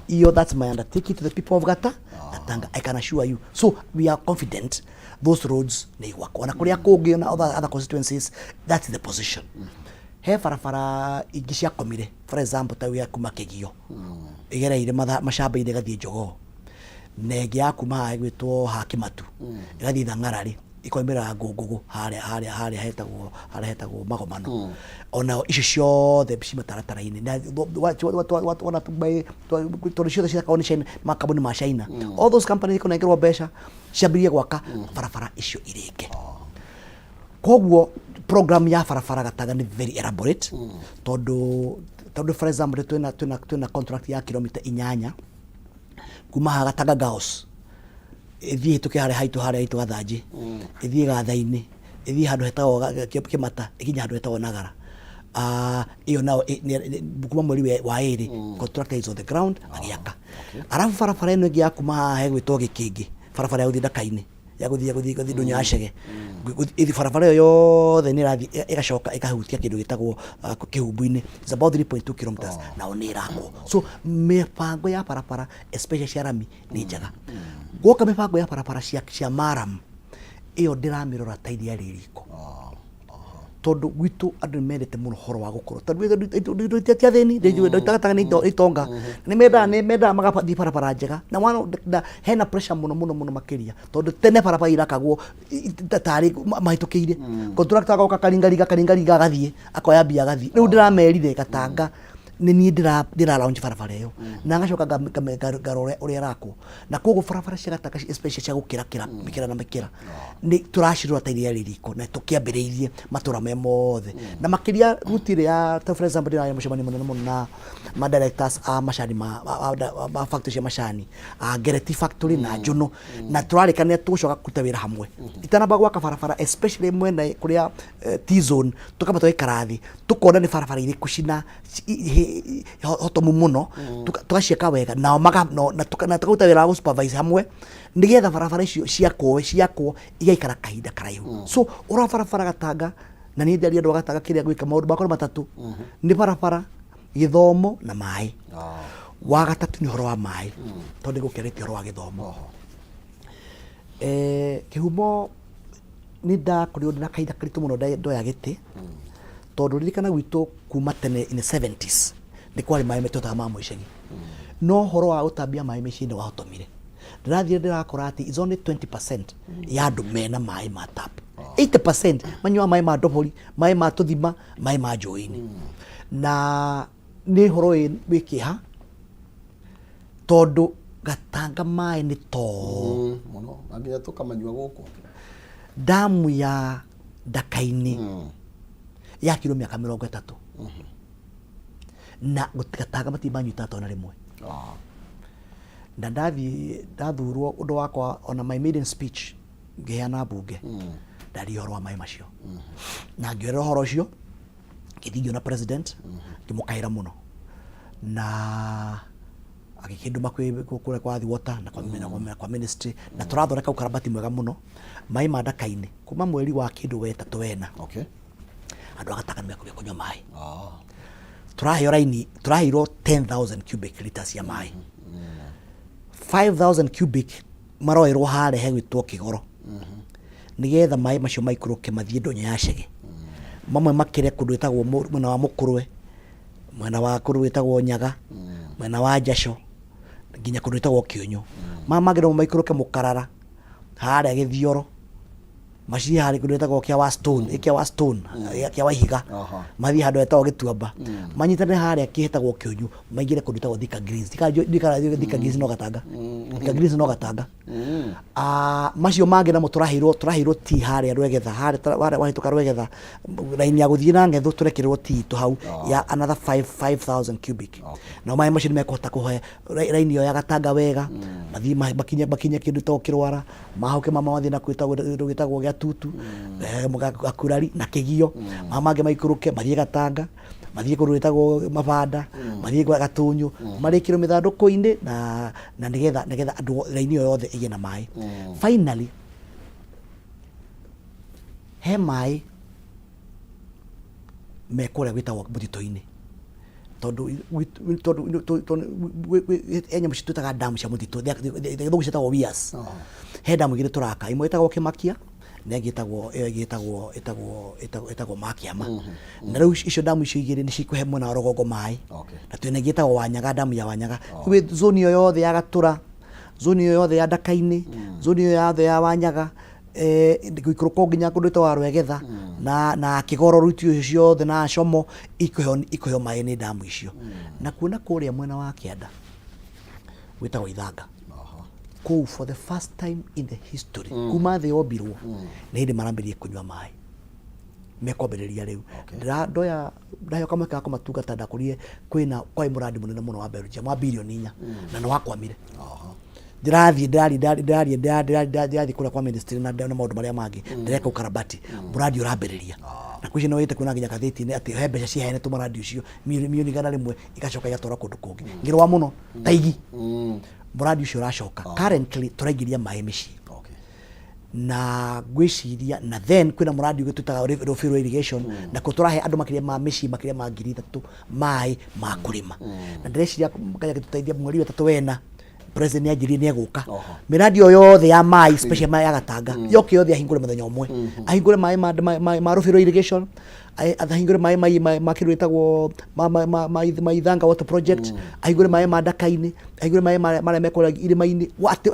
Hiyo, that's my undertaking to the people of Gatanga. I can assure you." So we are confident those roads nĩ igwakwo na kũrĩa kũngĩ na other constituencies. That's the position. He barabara ingĩ ciakomire, for example ta ya kuma Kĩgio ĩgereire macamba-inĩ ĩgathiĩ Njogoo, na ĩngĩ ya kuma haha ĩgwĩtwo ha Kĩmatu ĩgathiĩ Thang'ararĩ, ĩkoimĩra Ngũngũgũ harĩa hetagwo Magomano. Ona icio ciothe ci mataratara-inĩ. Na wona tondũ ciothe ciakagwo nĩ China, makambuni ma China, all those companies ikũnengerwo mbeca ciambĩrĩrie gwaka barabara icio irĩke. Koguo program ya barabara Gatanga nĩ very elaborate, tondũ for example twĩna contract ya kilomita 8 kuma haha Gatanga Girls, ĩthiĩ ĩhĩtũke harĩa haitũ Gathanjĩ, ĩthiĩ Gatha-inĩ, ĩthiĩ handũ hetagwo Kĩmata, ĩkinye handũ hetagwo Nagara. Ah, ĩyo nao kuma mweri wa ĩrĩ contractor is on the ground agĩaka. Arabu barabara ĩno ĩngĩ ya kuma haha hegwĩtwo Gĩkĩngĩ, barabara ya gũthiĩ Ndaka-inĩ. Ya gũthiĩ gũthiĩ gũthiĩ ndũnyũ ya Chege. Ĩthi barabara ĩyo yothe nĩ ĩrathiĩ ĩgacoka ĩkahutia kĩndũ gĩtagwo Kĩhumbu-inĩ. It's about 3.2 kilometers nao nĩ ĩrakwo. So mĩbango ya barabara especially cia rami nĩ njega. Gwoka mĩbango ya barabara cia maram ĩyo ndĩramĩrora ta iria rĩ riko. Tondũ gwitũ andũ nĩ mendete mũno ũhoro wa gũkorwo tondũ ti athĩni ndĩtagataga nĩ itonga nĩ mendaga magathiĩ barabara njega na na hena pressure mũno mũno mũno makĩria tondũ tene barabara irakagwo tarĩ mahĩtũkĩire contractor agoka karingaringa karingaringa agathiĩ akoya mbia agathiĩ. Rĩu ndĩramerire Gatanga nĩ niĩ ndĩra launch barabara ĩyo na ngacoka ngarora ũrĩa ĩrakwo, na koguo barabara cia Gatanga especially cia gũkĩra kĩra mĩkĩra na mĩkĩra nĩ tũracirora ta iria rĩ riko na tũkĩambĩrĩirie matũra me mothe na makĩria route ĩrĩa ya ta for example ndĩrarĩ mũcemanio mũnene mũno na ma directors a macani ma factory cia macani a Ngereti factory na Njũnũ, na tũrarĩkanĩra tũgũcoka kũruta wĩra hamwe itanamba gwaka barabara especially mwena kũrĩa T-zone, tũkamba tũgaikara thĩ tũkona nĩ barabara irĩkũ cina hotomu mũno, tũgaciaka wega nao maga no, na tũkaruta wĩra wa gũ supervise hamwe nĩgetha barabara icio ciakwo ciakwo igaikara kahinda karaihu. So ũrora barabara Gatanga, na niĩ ndiaria andũ a Gatanga kĩrĩa gwĩka maũndũ makwa nĩ matatũ, nĩ barabara, gĩthomo na maĩ. Wa gatatũ nĩ ũhoro wa maĩ tondũ nĩgũkĩarĩtie ũhoro wa gĩthomo. Kĩhumo nĩ ndakorirwo ndĩna kahinda karitũ mũno ndoya gĩtĩ tondũ ririkana gwitũ kuma tene in the 70s nĩ kwarĩ maĩ twetaga ma mũicagi, no ũhoro wa gũtambia maĩ mĩciĩ-inĩ wahotomire. Ndĩrathiĩ ndĩrakora atĩ is only 20% ya andũ mena maĩ ma tap, 80% manyuaga maĩ ma ndobori, maĩ ma tũthima, maĩ ma njũĩ-inĩ. Na nĩ ũhoro wĩ kĩeha tondũ Gatanga maĩ nĩ too. Mũno na nginya tũkamanyua gũkũ. Damu ya Ndaka-inĩ yakirwo mĩaka 30 na Gatanga matirĩ manyuĩte ona rĩmwe. Na ndathiĩ ndathurwo ũndũ wakwa ona my maiden speech ngĩheana mbunge ndaria ũhoro wa maĩ macio na ngĩoerera ũhoro ũcio ngĩthiĩ ngĩona president ngĩmũkaĩra mũno na agĩkĩndũma kũrĩa kwa Water na kwa ministry na tũrathondeka ũkarabati mwega mũno maĩ ma Ndaka-inĩ kuma mweri wa kĩndũ wetatũ wena. Andũ a Gatanga nĩ mekũgĩa kũnyua maĩ. Tũraheo raini, tũraheirwo 10,000 cubic liters ya maĩ, 5000 cubic maroerwo harĩa hegwĩtwo Kĩgoro nĩgetha maĩ macio maikũrũke mathiĩ ndũnyũ ya Chege, mamwe makĩre kũndũ gwĩtagwo mwena wa Mũkũrwe, mwena wa kũndũ gwĩtagwo Nyaga, mwena wa Njaco nginya kũndũ gwĩtagwo Kĩũnyũ. Maya mangĩ namo maikũrũke Mũkarara harĩa Gĩthioro, maciĩ harĩa kũndũ gwĩtagwo Kĩa wa Stone, kĩa wa Stone, kĩa wa Ihiga, mathiĩ handũ hetagwo Gĩtuamba, manyitanĩre harĩa kĩhetagwo Kĩũnyũ, maingĩre kũndũ gwĩtagwo Thika Greens. Thika Greens no Gatanga, Thika Greens no Gatanga. Ah, macio mangĩ namo tũraheirwo tea harĩa Rwegetha, harĩa wahĩtũka Rwegetha raini ya gũthiĩ na Ng'ethũ, tũrekĩrĩrwo tea itũ hau ya another 5 5000 cubic. Nao maĩ macio nĩ mekũhota kũhe raini ĩyo ya Gatanga wega, mathiĩ makinye kĩndũ gĩtagwo Kĩrwara, mahũke mama mathiĩ na kĩndũ gĩtagwo gĩa Tutu, Gakurari na Kĩgio, maya mangĩ maikũrũke mathiĩ Gatanga, mathiĩ kũndũ gwĩtagwo Mabanda, mathiĩ gwa Gatũnyũ, marĩkĩrwo mĩthandũkũ-inĩ na nĩgetha andũ raini ĩyo yothe ĩgĩe na maĩ. Finally he maĩ me kũrĩa gwĩtagwo mũtitũ-inĩ tondũ he nyamũ twĩtaga damu cia mũtitũ, gĩthũngũ ciĩtagwo weirs. He damu igĩrĩ tũraka, ĩmwe ĩtagwo Kĩmakia na ĩngĩ ĩtagwo ĩyo ĩngĩ ĩtagwo Makiama. Na rĩu icio damu icio igĩrĩ nĩ cikũhe mwena wa rũgongo maĩ. Na twĩna ĩngĩ ĩtagwo Wanyaga, damu ya Wanyaga. Rĩu zone ĩyo yothe ya Gatũra, zone ĩyo yothe ya Ndaka-inĩ, zone ĩyo yothe ya Wanyaga, gũikũrũka nginya kũndũ gwĩtagwo Rwegetha na Kĩgoro, ruti icio ciothe na Como ikũheo maĩ nĩ damu icio. Na kuona kũrĩa mwena wa kĩanda gwĩtagwo Ithanga, kũu for the first time in the history kuma thĩ yombirwo nĩ hĩndĩ marambĩrĩria kũnyua maĩ, mekwambĩrĩria rĩu. Ndoya ndaheo kamweke ga kũmatungata, ndakorire kwĩna kwarĩ mũrandi mũnene mũno wa Belgium wa birioni 4 na nĩ wakwamire. Ndĩrathiĩ ndĩrathiĩ ndĩrathiĩ ndĩrathiĩ ndĩrathiĩ kũrĩa kwa ministry na maũndũ marĩa mangĩ ndĩreka ũkarabati, mũrandi ũrambĩrĩria na kwĩcio nĩ wĩte kuona nginya ngathĩti-inĩ atĩ he mbeca ciheanĩtwo mũrandi ũcio milioni 100 igacoka igatwarwo kũndũ kũngĩ ngĩrũa mũno ta igi. Mũrandi ũcio ũracoka, currently tũraingĩria maĩ mĩciĩ. Na ngwĩciria na then kwĩna mũrandi ũngĩ twĩtaga Rũbĩrũ irrigation, na kuo tũrahe andũ makĩria ma mĩciĩ makĩria ma 3,000 maĩ ma kũrĩma. Na ndĩreciria Ngai agĩtũteithia, mweri wa ĩtatũ wena president nĩ anjĩrire nĩ egũka, mĩrandi ĩyo yothe ya maĩ, especially maĩ ya Gatanga, yoke yothe ahingũre mũthenya ũmwe, ahingũre maĩ ma Rũbĩrũ irrigation, ahingũre maĩ ma kĩndũ gĩtagwo ma Ithanga water project, ahingũre maĩ ma Ndaka-inĩ, ahingũre maĩ marĩa mekũrĩa irĩma-inĩ. Atĩ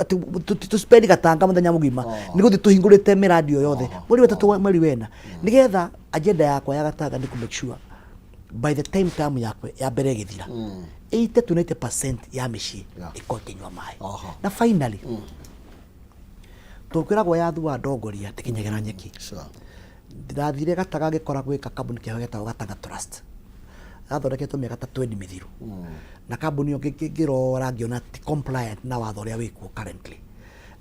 tũ spend Gatanga mũthenya mũgima nĩ gũthiĩ tũhingũrĩte mĩrandi ĩyo yothe mweri wa ĩtatũ, mweri wena, nĩgetha agenda yakwa ya Gatanga nĩ kũ make sure by the time term yakwa ya mbere ĩgĩthira, 80 to 90% ya mĩciĩ ĩkorwo ĩkĩnyua maĩ. Na finally, tũkwĩragwo yathua ndongoria ndĩkinyagĩra nyeki. Ndĩrathire Gataga ngĩkora gwĩka kambuni kĩao getagwo Gatanga Trust, gathondeketwo mĩaka ta 20 mĩthiru, na kambuni ĩyo ngĩrora ngĩona ti compliant na watho ũrĩa wĩkuo currently.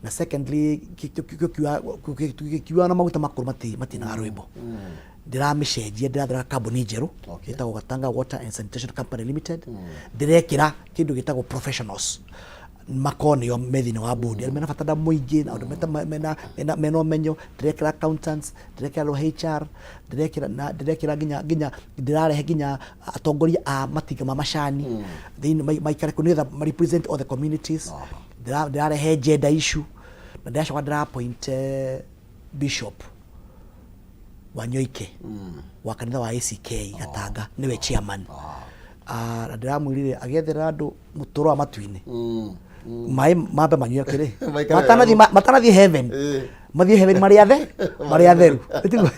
Na secondly, gĩkiuga na maguta makũrũ matinaga rwĩmbo. Ndĩramĩcenjia, ndĩrathondeka kambuni njerũ ĩtagwo Gatanga Water and Sanitation Company Limited. Ndĩrekĩra kĩndũ gĩtagwo professionals makorwo nĩo me thĩinĩ wa board, arĩa mena bata na mũingĩ na andũ mena ũmenyo. Ndĩrekĩra accountants, ndĩrekĩra andũ a HR, ndĩrekĩra na ndĩrekĩra nginya ndĩrarehe nginya atongoria a matinga ma macani thĩinĩ maikare kũu nĩgetha ma represent all the communities. Ndĩrarehe gender issue, na ndĩracoka ndĩra appoint bishop Wanyoike wa kanitha wa ACK Gatanga nĩwe chairman. Ah, na ndĩramwĩrire agĩethera andũ mũtũro wa matu-inĩ maĩ mambe manyue kĩrĩ Maikare matanathiĩ heaven, mathiĩ heaven marĩ atheru. Tiguo?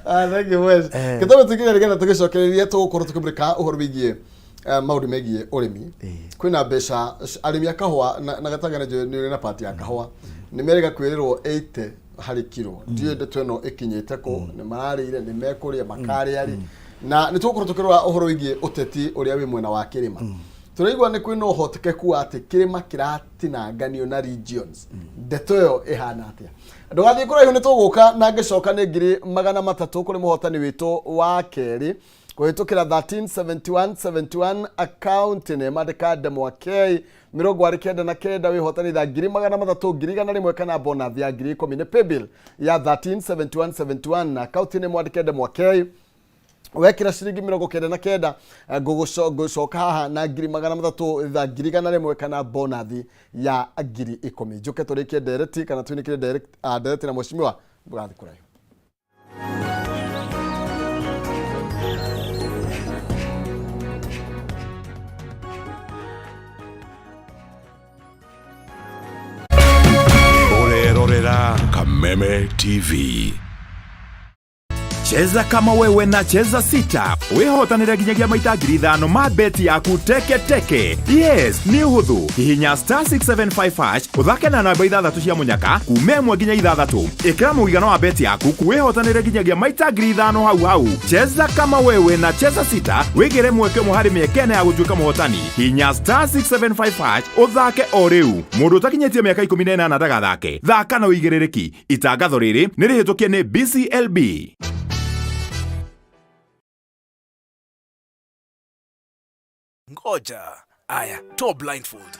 Ah, thank you much. Gĩthomo tũkinya nĩgetha tũgĩcokererie, tũgũkorwo tũkĩmũrĩka ũhoro wĩgiĩ maũndũ megiĩ ũrĩmi. Kwĩna mbeca arĩmi a kahũa na Gatanga nĩ njũĩ nĩ ũrĩ na pati ya kahũa, nĩ merĩga kwĩrĩrwo 80 harĩ kiro. Ndiũĩ ndeto ĩno ĩkinyĩte kũ, nĩ mararĩire, nĩ mekũrĩa, makarĩa rĩ? Na nĩ tũgũkorwo tũkĩrora ũhoro wĩgiĩ ũteti ũrĩa wĩ mwena wa kĩrĩma. Tũraigua nĩ kwĩna ũhotekeku wa atĩ kĩrĩma kĩratinanganio na regions. Ndeto ĩyo ĩhana atĩa? Ndũgathiĩ kũraihu, nĩ tũgũka na ngĩcoka nĩ 300,000 kũrĩ mũhotani witũ wa kerĩ kũhĩtũkĩra 137171 account nĩ mandĩka ndemwa K 99, wĩhotani tha 300,000, 100,000 kana bonus ya 10,000. Nĩ paybill ya 137171 na account nĩ mwandĩke ndemwa K. Wekĩra ciringi 99, ngũcoka haha na 300,000 tha 100,000 kana bonathi ya 10,000. Njũke tũrĩkie ndereti kana twinĩkĩre ndereti na mheshimiwa. Ndũgathiĩ kũraihu. Ũrerorera Kameme TV. Cheza kama wewe na Cheza Sita wĩhotanĩre nginyagia maita 5,000 ma beti yaku teke teke. Yes, nĩ ũhũthũ. Hihinya star 675 hash, ũthake na namba ithathatũ cia mũnyaka kuma ĩmwe nginya ithathatũ. Ĩkĩra mũigana wa beti yaku, wĩhotanĩre nginyagia maita 5,000 hau hau. Cheza kama wewe na Cheza Sita, wĩgĩre mweke ũmwe harĩ mĩeke ĩna ya gũtuĩka mũhotani. Hihinya star 675 hash ũthake o rĩu. Mũndũ ũtakinyĩtie mĩaka 18 ndagathake. Thaka na ũigĩrĩrĩki. Itangatho rĩrĩ nĩ rĩhĩtũkie nĩ BCLB. Ngoja. Aya, toa blindfold.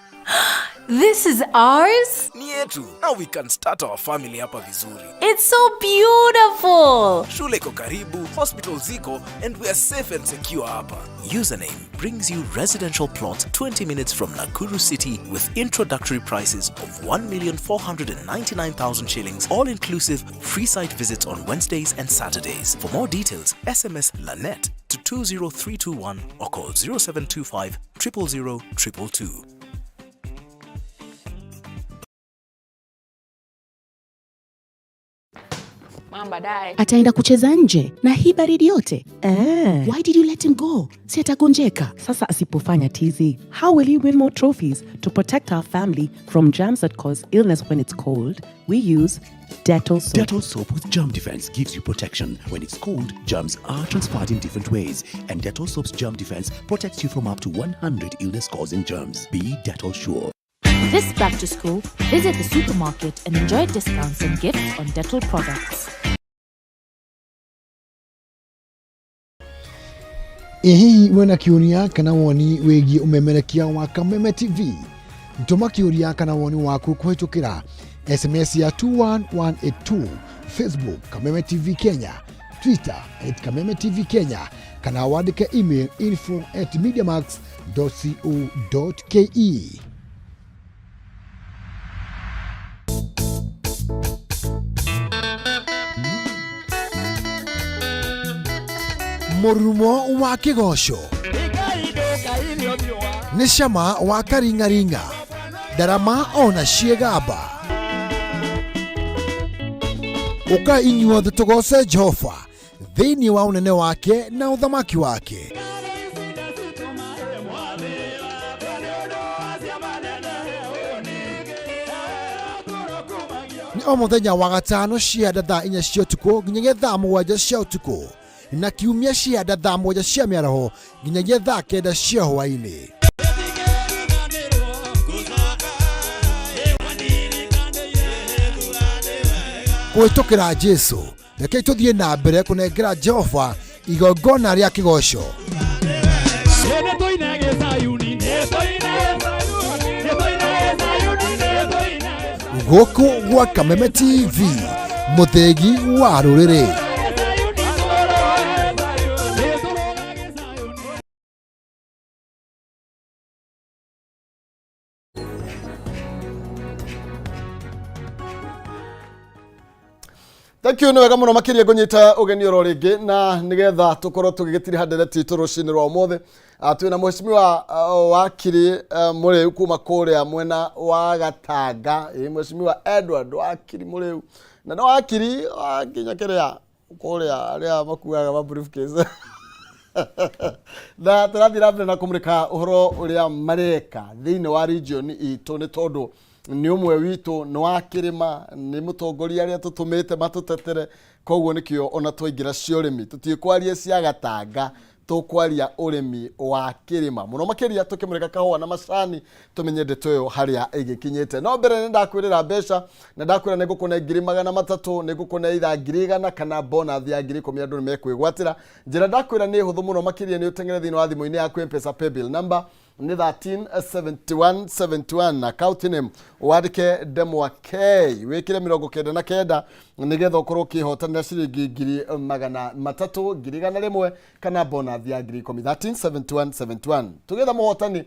This is ours? Ni yetu. Now we can start our family hapa vizuri. It's so beautiful! Shule iko karibu, hospital ziko, and we are safe and secure hapa. Username brings you residential plot 20 minutes from Nakuru City with introductory prices of 1,499,000 shillings, all inclusive, free site visits on Wednesdays and Saturdays. For more details, SMS LANET to 20321 or call 0725 000 222. Mom, baadaye. Ataenda kucheza nje na hii baridi yote? Eh. Why did you let him go? Si atagonjeka? Sasa asipofanya tizi, how will he win more trophies? To protect our family from germs that cause illness when it's cold, we use Dettol soap. Dettol soap with germ defense gives you protection. When it's cold, germs are transferred in different ways, and Dettol soap's germ defense protects you from up to 100 illness-causing germs. Be Dettol sure. This back to school, visit the supermarket and enjoy discounts and gifts on Dettol products. Ĩ hihi wĩna kĩũria kana woni wĩgiĩ ũmemerekia wa Kameme TV? Tũma kĩũria kana woni waku kũhĩtũkĩra SMS ya 21182, Facebook Kameme TV Kenya, Twitter at Kameme TV Kenya, kana wandĩke email info at mediamax.co.ke. Mũrurumo wa kĩgoco nĩ cama wa karingaringa, ndarama ona ciĩgamba. Ũkai inyuothe tũgoce Jehova thĩinĩ wa ũnene wake na ũthamaki wake. Nĩ o mũthenya wa gatano cia thaa 4 cia ũtukũ nginyagia thaa 7 cia ũtukũ, na kiumia cia thaa 7 cia mĩaraho nginyagia thaa 9 cia hwaĩ-inĩ. Kũhĩtũkĩra Jesu, rekei tũthiĩ na mbere kũnengera Jehova igongona rĩa kĩgoco. Gũkũ gwa Kameme TV, mũthĩgi wa rũrĩrĩ. Thank you, nĩ wega mũno makĩria ngũnyita ũgeni oro rĩngĩ na nĩgetha tũkorwo tũgĩgĩtiriha ndereti itũ rũcinĩ rwa ũmũthĩ. Twĩna mheshimiwa wakiri Mũrĩu kuma kũrĩa mwena wa Gatanga. Ĩ mheshimiwa Edward wakiri Mũrĩu, na no wakiri wa nginya kĩrĩa kũrĩa arĩa makuaga ma briefcase, na tũrathiĩ na mbere na kũmũrĩka ũhoro ũrĩa mareka thĩinĩ wa region itũ, nĩ tondũ nĩ ũmwe witũ, nĩ wa kĩrĩma, nĩ mũtongoria arĩa tũtũmĩte matũtetere. Koguo nĩkĩo ona twaingĩra cia ũrĩmi tũtiĩkwaria cia Gatanga, tũkwaria ũrĩmi wa kĩrĩma mũno makĩria, tũkĩmũrĩka kahũa na macani, tũmenye ndeto ĩyo harĩa ĩgĩkinyĩte. No mbere nĩ ndakwĩrĩra mbeca na ndakwĩra nĩ ngũkũne 300,000, nĩ ngũkũne itha 100,000 kana bonus ya 10,000. Andũ nĩ mekwĩgwatĩra. Njĩra ndakwĩra nĩ hũthũ mũno makĩria, nĩ ũteng'ere thĩinĩ wa thimũ-inĩ yaku M-Pesa paybill number nĩ 137171, account name wandĩke Ndemwa K, wĩkĩre 99, nĩgetha ũkorwo ũkĩhotanĩra ciringi 300,000, 100,000 kana bonus ya 10,000. 137171. Tũgĩetha mũhotani,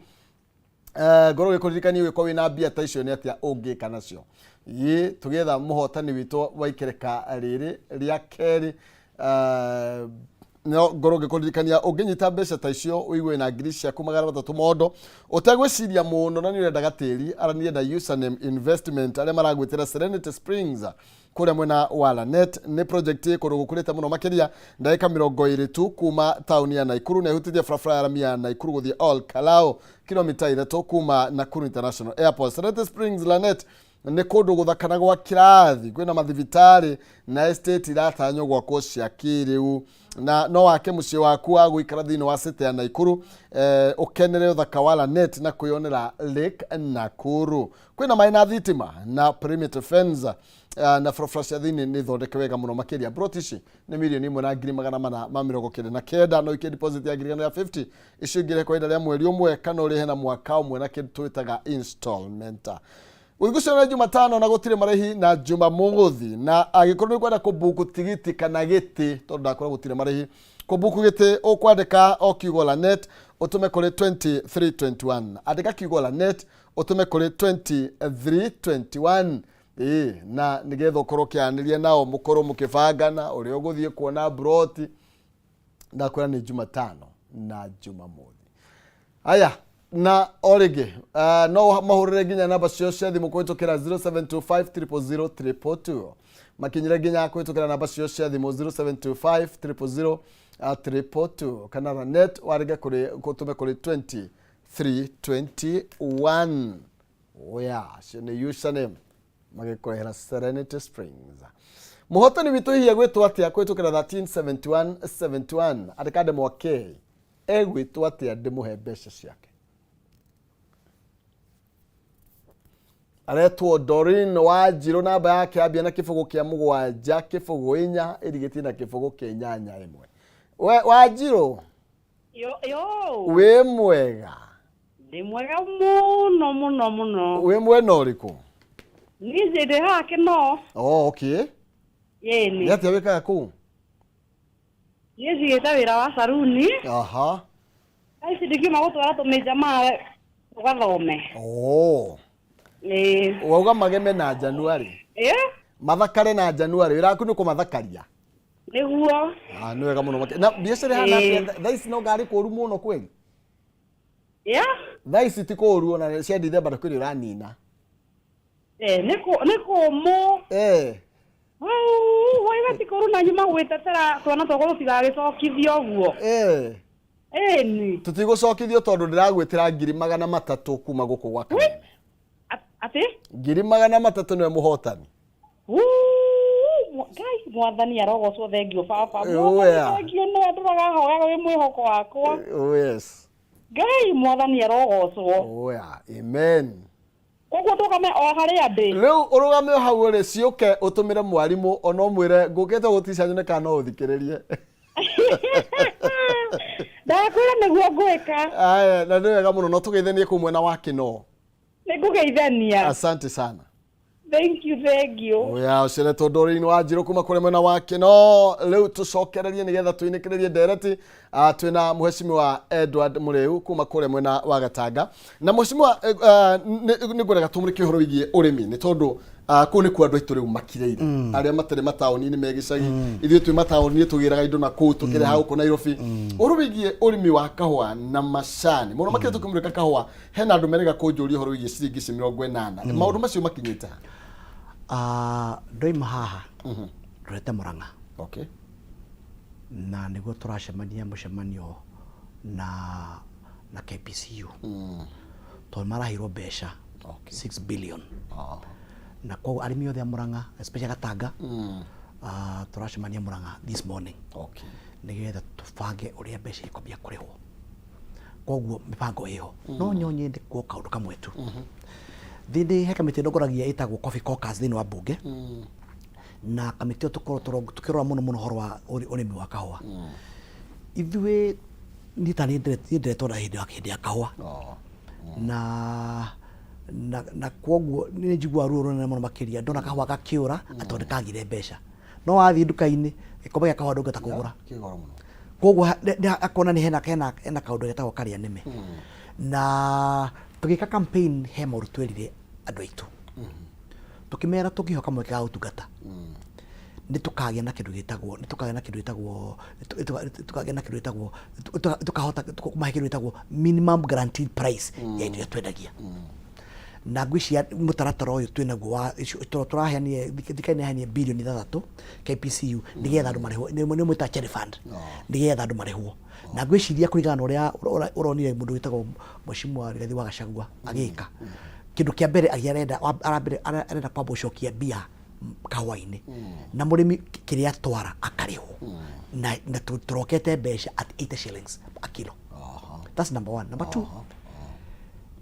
ngorwo gĩkũririkania ũgĩkorwo wĩna mbia ta icio nĩ atĩa ũngĩka nacio. Ĩ tũgĩetha mũhotani witũ wa ikereka rĩrĩ rĩa kerĩ, no ngorwo ngĩkũririkania ũngĩnyita mbeca ta icio ũigue na ngiri ciaku 300 mondo ũtegwĩciria mũno, na nĩ ũrenda gatĩri, aranie na Username Investment arĩa maragwĩtĩra Serenity Springs kũrĩa mwena wa Lanet. Nĩ project ĩ kũndũ gũkũrĩte mũno makĩria, ndagĩka 20 tu kuma taũni ya Naikuru, na ĩhutĩtie barabara ya rami ya Naikuru gũthiĩ Ol Kalou, kilomita 3 kuma Nakuru International Airport. Serenity Springs Lanet nĩ kũndũ gũthaka na gwa kĩrathi, kwĩna mathibitarĩ na estate iratanywo gwakwo cia kĩrĩu, na no wake mũciĩ waku wa gũikara thĩinĩ wa city ya Naikuru, ũkenere ũthaka wa Lanet na kwĩyonera Lake Nakuru. Kwĩna maĩ na thitima na perimeter fence, na barabara cia thĩinĩ nĩ thondeke wega mũno makĩria. Plot ici nĩ 1,499,000. No ikie deposit ya 150,000, icio ingĩ kwa ihinda rĩa mweri ũmwe kana ũrĩhe na mwaka ũmwe na kĩndũ twĩtaga installment. Gũthikũ ciothe Jumatano na gũtirĩ marĩhi na Jumamothi. Na angĩkorwo nĩ ũkwenda kũbuku tigiti kana gĩtĩ, tondũ ndakwĩra gũtirĩ marĩhi kũbuku gĩtĩ, ũkwandĩka o kiugo Lanet ũtũme kũrĩ 2321. Andĩka kiugo Lanet ũtũme kũrĩ 2321. Ĩĩ, na nĩgetha ũkorwo ũkĩaranĩria nao, mũkorwo mũkĩbangana ũrĩa ũgũthiĩ kuona broti. Ndakwĩra nĩ Jumatano na Jumamothi. Aya, na o rĩngĩ no mahũrĩre nginya namba ciao cia thimũ kũhĩtũkĩra 0725 000 222, makinyĩre nginya kũhĩtũkĩra namba ciao cia thimũ 0725 000 222, kana Lanet warĩnge kũrĩ gũtũme kũrĩ 2321. Oya, acio nĩ Username magĩkũrehera Serenity Springs. Mũhotani witũ hihi egwĩtwo atĩa kũhĩtũkĩra 137171? Andĩka ndemwa K, egwĩtwo atĩa ndĩmũhe mbeca ciake? Aretwo Dorin Wanjirũ, namba yake yambia na 0 kĩa 7 0 4, ĩrigĩtie na 0 kĩa 8 1. We Wanjirũ? Yo, yo. Wĩ mwega? Ndĩ mwega mũno mũno mũno. Wĩ mwena ũrĩkũ? Niĩ ndĩ haha Kĩnoo. Oh, okay. Ĩni. Nĩ atĩa wĩkaga kũu? Niĩ njigĩte wĩra wa saruni. Aha. Thaa ici ndingiuma gũtwara tũmĩjamaa tũgathome. Oh. Ĩĩ. Wauga mageme na January. Ĩĩ. Mathakare na January. Wĩra waku nĩ kũmathakaria. Nĩguo. Ah, nĩ wega mũno makĩria. Na biacara ĩhana Ĩĩ. atĩa? Thaa ici no ngarĩ kũru mũno kweli? Yeah. Thaa ici ti kũru ona cia Dithemba ndũkĩrĩ ũranina. Eh, nĩ kũ- nĩ kũmũ. Eh. Hau, waiga ti kũru na nyuma gwĩtetera twana twakwa tũtigagĩcokithio ũguo. Eh. Ĩni. Tũtigũcokithio tondũ ndĩragwĩtĩra 300,000 kuma gũkũ gwa Kameme. Atĩ? 300,000 nĩwe mũhotani. Wuu, Ngai mwathani arogocwo thengio baba. Oh, Mwathani yeah. thengio nĩwe ndũraga hoyaga wĩ mwĩhoko wakwa. Oh yes. Ngai mwathani arogocwo. Oh yeah. Amen. Koguo ndũgame o harĩa ndĩ. Rĩu ũrũgame o hau ũrĩ ciũke ũtũmĩre mwarimũ ona ũmwĩre ngũkĩte gũtica nyone kana no ũthikĩrĩrie. Ndakwĩra nĩguo ngwĩka. Aya, na nĩ wega mũno no tũgeithanie kũu mwena wa Kĩnoo. Nĩ ngũgeithania. Asante sana. Thank you, thank you. Oya ũceretwo ndũrĩrĩ-inĩ wa njirũ kuma kũrĩ mwena wa Kĩnoo. Rĩu tũcokererie nĩgetha tũinĩkĩrĩrie ndereti. Ah, twĩna mũhecimiwa Edward Mũrĩu kuma kũrĩa mwena wa Gatanga. Na mũhecimiwa eh, ah, nĩ nĩ ngwendaga tũmũrĩke ũhoro wĩgiĩ ũrĩmi nĩ tondũ ah, kũu nĩkuo andũ aitũ rĩu makirĩire arĩa matarĩ mataũni-inĩ me gĩcagi ithuĩ twĩ mataũni-inĩ tũgĩraga indo na kũu tũkĩreha gũkũ Nairobi ũhoro wĩgiĩ ũrĩmi wa kahũa na macani mũno makĩria tũkĩmũrĩka kahũa hena andũ merega kũnjũria ũhoro wĩgiĩ ciringi ici 80 maũndũ macio makinyĩte ha? Ah, ndoima haha ndorete Murang'a. Okay. Na nĩguo tũracemania mũcemanio na na KPCU tondũ maraheirwo mbeca 6 billion na koguo arĩmi othe a Murang'a especially Gatanga ah, tũracemania Murang'a this morning okay. nĩgetha tũbange ũrĩa mbeca ikwambia kũrĩhwo koguo mĩbango ĩho no nyo nyende kuo kaũndũ kamwe tu thĩndĩ he kamĩtĩ ndongoragia ĩtagwo coffee caucus thĩinĩ wa mbunge na kamĩtĩ ĩyo tũkorwo tũkĩrora mũno mũno ũhoro wa ũrĩmi wa kahũa ithuĩ niĩ ta niĩ ndĩretwo na hĩndĩ ya hĩndĩ ya kahũa na na na kwoguo nĩ njiguaga ruo rũnene mũno makĩria ndona kahũa gakĩũra atĩ tondũ kagire mbeca no wathiĩ nduka-inĩ gĩkombe gĩa kahũa ndũngĩhota kũgũra Kĩ goro mũno. Koguo akona nĩ hena hena hena kaũndũ getagwo karĩa nĩme na tũgĩka campaign he maũndũ twerire andũ aitũ tũkĩmera tũngĩheo kamweke ga gũtungata nĩ tũkagĩa na kĩndũ gĩtagwo nĩ tũkagĩa na kĩndũ gĩtagwo nĩ tũkagĩa na kĩndũ gĩtagwo tũkahota kũmahe kĩndũ gĩtagwo minimum guaranteed price ya indo iria twendagia na ngwĩciria mũtaratara ũyũ twĩ naguo wa tũraheanire thirikari nĩ yaheanire birioni 6 KPCU nĩgetha andũ marĩhwo nĩ nĩ mwĩtaga cherry fund nĩgetha andũ marĩhwo na ngwĩciria kũringana na ũrĩa ũronire mũndũ wĩtagwo Mheshimiwa Rigathi wa Gachagua agĩka kĩndũ kĩa mbere agĩ arenda arambere arenda kwamba gũcokia mbia kahũa-inĩ na mũrĩmi kĩrĩa atwara akarĩhwo na na tũrokete mbeca at 80 shillings a kilo that's number one number two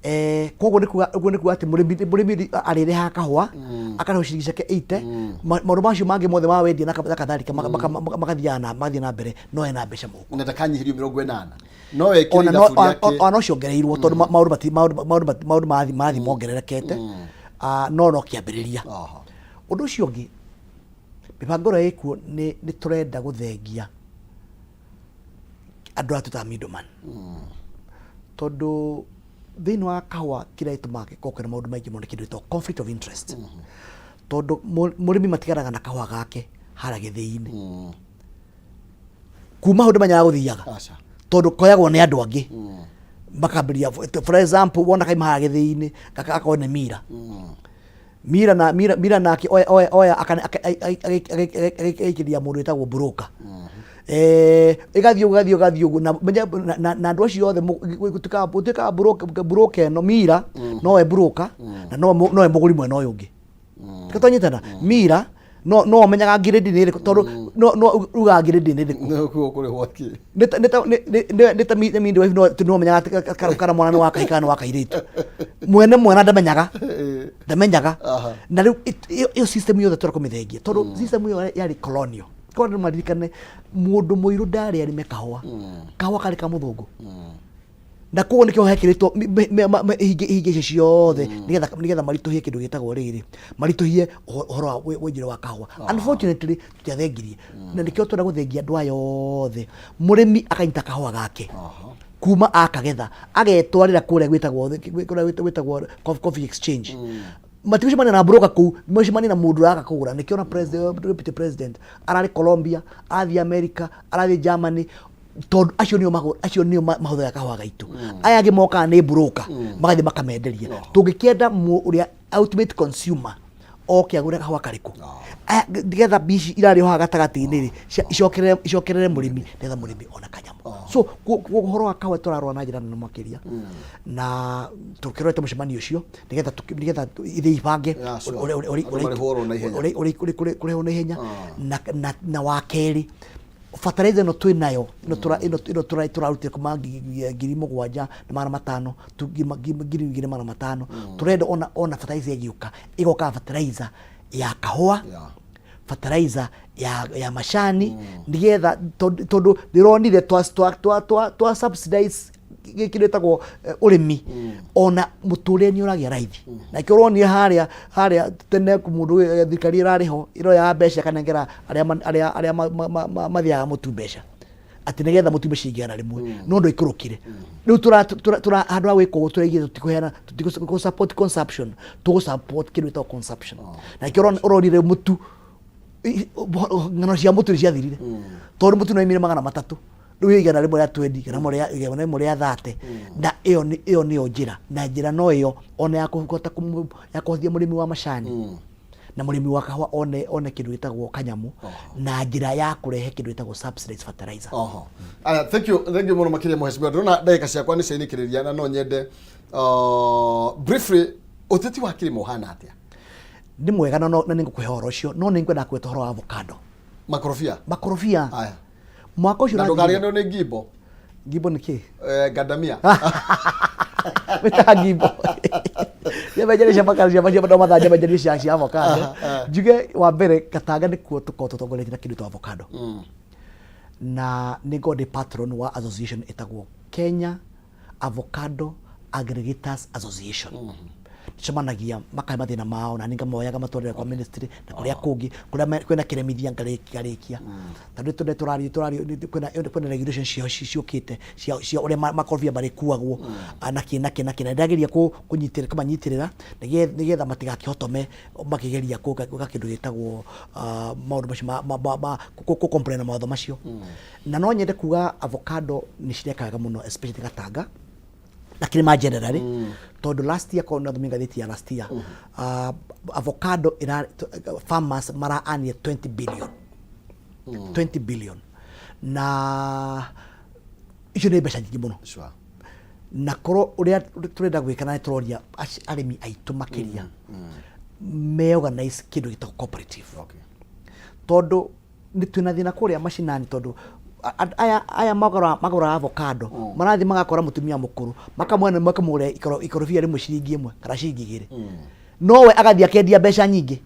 eh koguo nĩ kuga ũguo nĩ kuga atĩ mũrĩmi mũrĩmi arĩrĩhaga kahũa akarĩhwo ciringi ciake 80 maũndũ macio mangĩ mothe ma wendia na kadhalika magathiaga na magathiĩ na mbere no ena mbeca mũhuko na ndakanyihĩrio 80 no ekĩre ona no ithabu rĩake ona no ciongereirwo tondũ maũndũ mati maũndũ maũndũ maũndũ marathiĩ marathiĩ mongererekete Ah, no no kĩambĩrĩria ũndũ ũcio ũngĩ mĩbango ĩrĩa ĩkuo nĩ nĩ tũrenda gũthengia andũ aya twĩtaga middleman tondũ thĩinĩ wa kahũa kĩrĩa gĩtũmaga gĩkorwo kwĩna maũndũ maingĩ mũno nĩ kĩndũ gĩtagwo conflict of interest tondũ mũrĩmi matigaraga na kahũa gake harĩa gĩthĩi-inĩ kuma hau ndĩmenyaga gũthiaga Aca. tondũ koyagwo nĩ andũ angĩ makambĩrĩria for example wona kaima harĩa gĩthĩi-inĩ gakakorwo nĩ mira mira na mira mira nake oya oya oya agaikĩria mũndũ wĩtagwo broker eh ĩgathiĩ ũguo ĩgathiĩ ĩgathiĩ ũguo na na andũ acio othe gũtuĩkaga gũtuĩkaga broker broker ĩno mira nowe broker na nowe mũgũri mwena ũyũ ũngĩ mm. twanyitana mm. mira no no omenyaga ngirĩndi nĩ ĩrĩkũ tondũ mm. no no ugaga ngirĩndi nĩ ĩrĩkũ nĩkuo kũrĩhwo kĩ nĩ ta nĩ ta nĩ ta midwife no no omenyaga kana mwana nĩ wa kahĩĩ kana nĩ wa kairĩtu mwene mwana ndamenyaga ndamenyaga na rĩu ĩyo system yothe tũrenda kũmĩthengia tondũ system ĩyo yarĩ colonial korwo andũ maririkane mũndũ mũirũ ndarĩ arĩme kahũa kahũa karĩ ka mũthũngũ Na koguo nĩkĩo hekĩrĩtwo ihingo icio ciothe nĩgetha maritũhie kĩndũ gĩtagwo rĩrĩ, maritũhie ũhoro wa wenjire wa kahũa. Unfortunately tũtiathengirie, na nĩkĩo twenda gũthengia andũ aya othe. Mũrĩmi akanyita kahũa gake kuma akagetha, agetwarĩra kũrĩa gwĩtagwo kũrĩa gwĩtagwo coffee exchange. Matigũcemania na broker kũu, macemania na mũndũ ũraka kũgũra. Nĩkĩo na president, deputy president ararĩ Colombia, arathiĩ America, arathiĩ Germany, tondũ acio nĩo acio nĩo mahũthagĩra kahũa gaitũ. Aya angĩ mokaga nĩ broker, magathiĩ makamenderia. Tũngĩkĩenda ũrĩa ultimate consumer oke agũre kahũa karĩkũ? Aya, nĩgetha mbia ici irarĩ haha gatagatĩ-inĩ rĩ, icokerere mũrĩmi, nĩgetha mũrĩmi ona kanyamũ. So ũhoro wa kahũa tũrarora na njĩra nene makĩria, na tũkĩrorete mũcemanio ũcio nĩgetha nĩgetha ithiĩ ibange Yeah, sure. Andũ marĩhwo na ihenya. kũrĩhwo na ihenya. Na wa kerĩ, fertilizer ĩno twĩ nayo, ĩno ĩno tũrarutire kuma 7500 2500, tũrenda ona fertilizer ĩgĩũka ĩgoka fertilizer ya kahũa, fertilizer ya macani, nĩgetha tondũ ndĩronire twa subsidize gĩkĩ gĩtagwo ũrĩmi, ona mũtũrĩre nĩ ũragĩa raithi. Na kĩo ũronire harĩa tene mũndũ, thirikari ĩrarĩ ho ĩroyaga mbeca ĩkanengera arĩa mathiaga mũtu mbeca atĩ nĩgetha mũtu mbeca igana rĩmwe, no ndũikũrũkire. Rĩu tũra handũ ha gwĩka ũguo, tũraigire tũtikũheana, tũtikũ support consumption, tũgũ support kĩndũ gĩtagwo consumption. Na kĩo ũronire mũtu, ng'ano cia mũtu nĩ ciathirire, tondũ mũtu no imire 300, rĩu 120 kana 130. Na ĩyo nĩyo njĩra, na njĩra no ĩyo ona ya kũhota ya kũhotithia mũrĩmi wa macani na mũrĩmi wa kahũa one kĩndũ gĩtagwo kanyamũ, na njĩra ya kũrehe kĩndũ gĩtagwo subsidized fertilizer. Oho. Aya, thank you, thank you mũno makĩria, mheshimiwa. Ndĩrona ndagĩka ciakwa nĩ ciainĩkĩrĩria, na no nyende briefly, ũteti wa kĩrĩma ũhana atĩa? Nĩ mwega, na nĩ ngũkũhe ũhoro ũcio, no nĩ ngwenda kwĩta ũhoro wa avocado. Makorobia. Makorobia. Aya. Mwaka ũcio Na ũrathirire- ndũkariganĩrwo nĩ ngimbo. Ngimbo nĩ kĩ? Ngandamia. Wĩtaga ngimbo njemenjerie cia makara cia no mathaa njemenjerie cia avocado. Njuge wa mbere, Gatanga nĩkuo tũkoragwo tũtongoretie na kĩndũ ta avocado, na nĩ ngoragwo ndĩ patron wa association ĩtagwo Kenya Avocado Aggregators Association. Cemanagia makahe mathĩna mao, na nĩ ngamoyaga matwarĩra kwa ministry na kũrĩa kũngĩ kũrĩa kwĩna kĩremithia ngarĩkia, tondũ tũrĩ tũrario kwĩna regulation ciũkĩte cia ũrĩa makorobia marĩkuagwo, na kĩ na kĩ na kĩ, na ndĩrageria kũnyitĩrĩra kũmanyitĩrĩra nĩgetha matigakĩhotome makĩgeria gwĩka kĩndũ gĩtagwo maũndũ macio ma kũ comply na mawatho macio. Na no nyende kuga avocado nĩ cireka wega mũno, especially Gatanga na kĩrĩma generally, tondũ last year, korwo nathomire ngathĩti ya last year, avocado ira farmers mara earn 20 billion, 20 billion, na icio nĩ mbeca nyingĩ mũno. Na korwo ũrĩa tũrenda gwĩka, na nĩ tũroria arĩmi aitũ makĩria me organize kĩndũ gĩtagwo cooperative, tondũ nĩ twĩna thĩna kũrĩa macinani, tondũ aya magũraga avocado marathiĩ magakora mũtumia mũkũrũ, makamwena makamũgũrĩra ikorobia rĩmwe ciringi 1 kana ciringi 2, nowe agathiĩ akendia mbeca nyingĩ.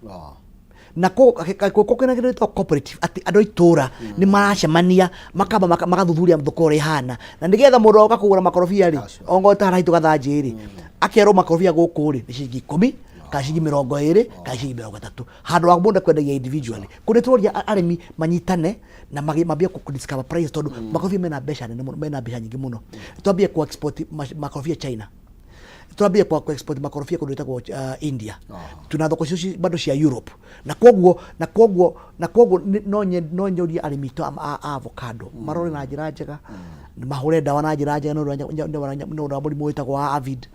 Na kũ kwĩna kĩndũ gĩtagwo cooperative, atĩ andũ a itũra nĩ maracemania, makamba magathuthuria thoko ũrĩa ĩhana, na nĩgetha mũndũ oka kũgũra makorobia rĩ, ongorwo ta harahitũ gathanjĩ rĩ, akerwo makorobia gũkũ rĩ nĩ ciringi 10 kana ciringi 20 kana ciringi 30, handũ wa mũndũ kwendagia individually. Kũ nĩ tũroria arĩmi manyitane na mambie kũ discover price, tondũ makorobia mena mbeca nene mũno, mena mbeca nyingĩ mũno. Twambie ku export makorobia China, twambie kwa ku export makorobia kũndũ gwĩtagwo India, tuna thoko icio bado cia Europe, na koguo no nyũrie arĩmi aitũ a avocado marore na njĩra njega, mahũre ndawa na njĩra njega nĩ ũndũ wa mũrimũ wĩtagwo wa avid,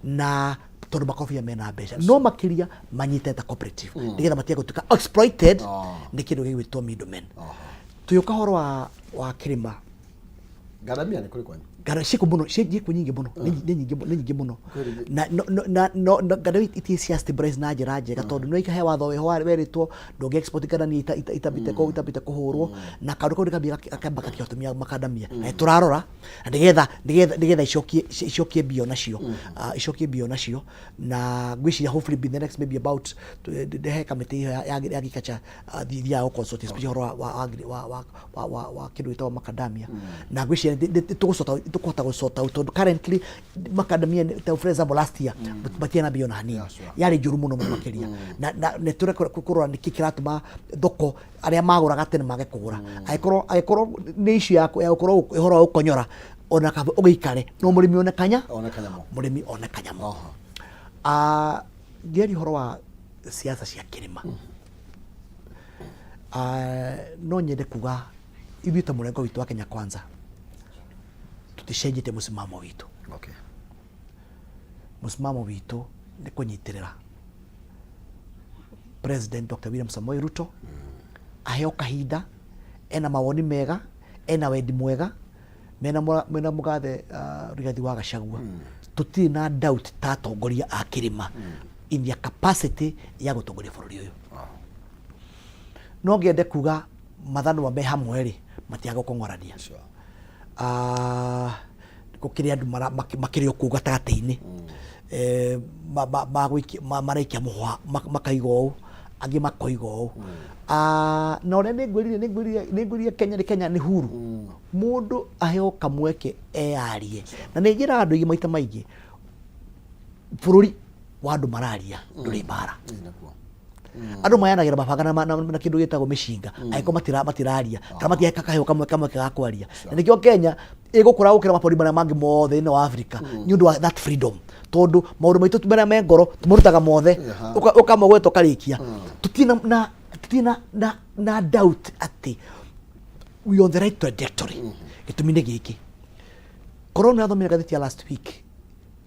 na tondũ makorobia mena mbeca, no makĩria manyite ta cooperative nĩgetha matige gũtuĩka exploited nĩ kĩndũ gĩgwĩtwo middlemen. Tũgĩũka ũhoro wa kĩrĩma. Ngandamia nĩ kũrĩ kwanyu? Ngara ciĩkuo mũno, ciĩkuo nyingĩ mũno, nĩ nyingĩ mũno. Na no no na no no ngandamia itirĩ cia stabilize na njĩra njega, tondũ nĩ he watho wĩho werĩtwo ndũngĩ export ngandamia itambĩte kũhũrwo, na kaũndũ kau nĩ kambia gakamba gakĩhotomia makandamia. Na nĩ tũrarora na nĩgetha icokie mbia onacio, icokie mbia onacio, na ngwĩciria hopefully be the next maybe about he kamĩtĩ ĩyo ya agriculture thiaga gũ consult, especially ũhoro wa wa wa wa wa wa wa kĩndũ gĩtagwo macadamia, na ngwĩciria nĩ tũgũsort. tũkũhota gũ sort out tondũ currently macadamia ta for example last year matiarĩ na mbia ona hanini, yarĩ njũru mũno mũno makĩria. Na nĩ tũreka kũrora nĩkĩ kĩratũma thoko arĩa magũraga tene mage kũgũra. Angĩkorwo nĩ issue ya gũkorwo ũhoro wa gũkonyora, ona kaba ũgĩikare no mũrĩmi one kanya One kanyamũ. Mũrĩmi one kanyamũ. Ah, ngĩaria ũhoro wa siasa cia kĩrĩma, ah, no nyende kuga ithuĩ ta mũrengo witũ wa Kenya Kwanza tũticenjetie mũsimamo witũ. Mũsimamo witũ nĩ kũnyitĩrĩra President Dr. William Samoei Ruto aheo kahinda. Ena mawoni mega, ena wendi mwega, mena mũgathe Rigathi wa Gachagua. Tũtirĩ na doubt ta atongoria a kĩrĩma in their capacity ya gũtongoria bũrũri ũyũ. No ngĩende kuga mathanwa me hamwe rĩ, matiaga gũkong'orania. Ah, gũkĩrĩ andũ makĩrĩ o kũu gatagatĩ-inĩ, maraikia mũhwa, makaiga ũũ, angĩ makoiga ũũ. Ah, na ũrĩa nĩ ngwĩrire Kenya nĩ Kenya nĩ huru, mũndũ aheo kamweke eyarie. Na nĩ njĩraga andũ aingĩ maita maingĩ, bũrũri wa andũ mararia ndũrĩ mbara. Andũ mayanagĩra mabanga na kĩndũ gĩtagwo mĩcinga angĩkorwo matiraria kana matihe kaheo kamwe ga kwaria. Na nĩkĩo Kenya ĩgũkũra gũkĩra mabũrũri marĩa mangĩ mothe thĩinĩ wa Africa nĩ ũndũ wa that freedom, tondũ maũndũ maitũ marĩa me ngoro tũmarutaga mothe. Ũkamagweta ũkarĩkia. Tũtirĩ na doubt atĩ we are on the right trajectory. Gĩtũmi nĩ gĩkĩ, korwo nĩ wathomire ngathĩti ya last week,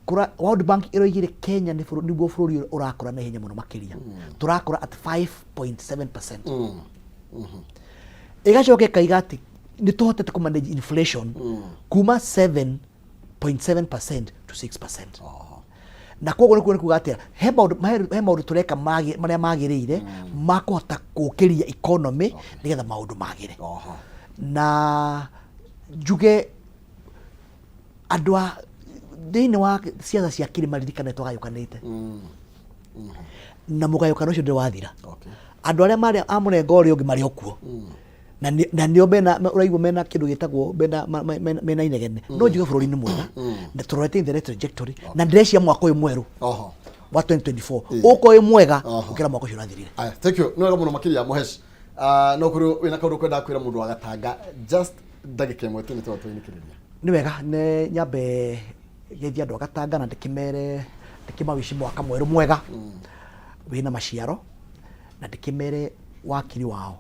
kura World Bank ĩroigire Kenya nĩ bũrũri, nĩguo bũrũri ũrakũra na ihenya mũno makĩria. Tũrakũra at 5.7%. Ĩgacoka ĩkaiga atĩ nĩ tũhotete kũ manage inflation kuma 7.7% to 6%. Na koguo nĩ kuga atĩa? He maũndũ tũreka marĩa magĩrĩire ma kũhota gũkĩria economy nĩgetha maũndũ magĩre. Na njuge andũ a thĩinĩ wa ciaca cia kĩrĩma, ririkane twagayũkanĩte na mũgayũkano ũcio ndũrĩ wathira. Andũ arĩa marĩ a mũrengo ũrĩa ũngĩ marĩ o kuo na nĩo mena ũraigua mena kĩndũ gĩtagwo mena inegene. No njuge bũrũri nĩ mwega na tũrorete in the right trajectory, na ndĩrecia mwaka ũyũ mwerũ wa 2024 ũkorwo wĩ mwega gũkĩra mwaka ũcio ũrathirire. Aya, thank you, nĩ wega mũno makĩria, Mũhesh. Ah, no kũrĩ wĩna kaũndũ kwendaga kwĩra mũndũ wa Gatanga, just ndagĩka ĩmwe tu nĩ tondũ tũinĩkĩrĩria. Nĩ wega, nĩ nyambe geithia andũ a Gatanga na ndĩkĩmere ndĩkĩmawici mwaka mwerũ mwega wĩna maciaro, na ndĩkĩmere wakiri wao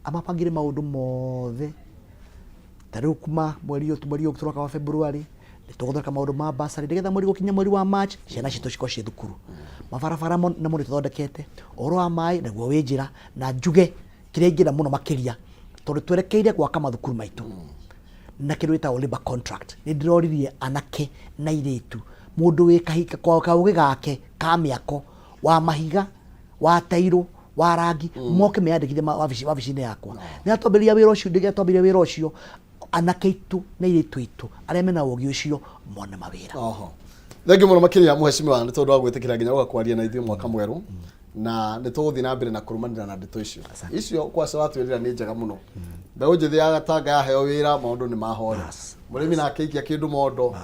amabangĩre maũndũ mothe. Ta rĩu kuma mweri ũyũ tũroka wa February nĩ tũgũthondeka maũndũ ma bursary nĩgetha mweri gũkinya mweri wa March ciana citũ cikorwo ciĩ thukuru. Mabarabara namo nĩ tũthondekete. Ũhoro wa maĩ naguo wĩ njĩra. Na njuge kĩrĩa ingĩenda mũno makĩria, tondũ twerekeire gwaka mathukuru maitũ na kĩndũ gĩtagwo labor contract, nĩ ndĩroririe anake na airĩtu, mũndũ wĩ kahika kwa kaũgĩ gake ka mĩako wa mahiga, wa tairũ, wa rangi, moke meyandĩkithie wabici-inĩ yakwa. Nĩ twambĩrĩria wĩra ũcio, nĩgetha twambĩrĩria wĩra ũcio anake aitũ na airĩtu aitũ arĩa mena ũgĩ ũcio mone mawĩra. Oho, thengiũ mũno makĩria, mũhecimiwa, nĩ tondũ wa gwĩtĩkĩra nginya gũka kwaria na ithuĩ mwaka mwerũ, na nĩ tũgũthiĩ na mbere na kũrũmanĩra na ndeto icio kwaca watwĩrĩra nĩ njega mũno. Mbeũ njĩthĩ ya Gatanga yaheo wĩra, maũndũ nĩ mahora. Mũrĩmi nake aikia kĩndũ mondo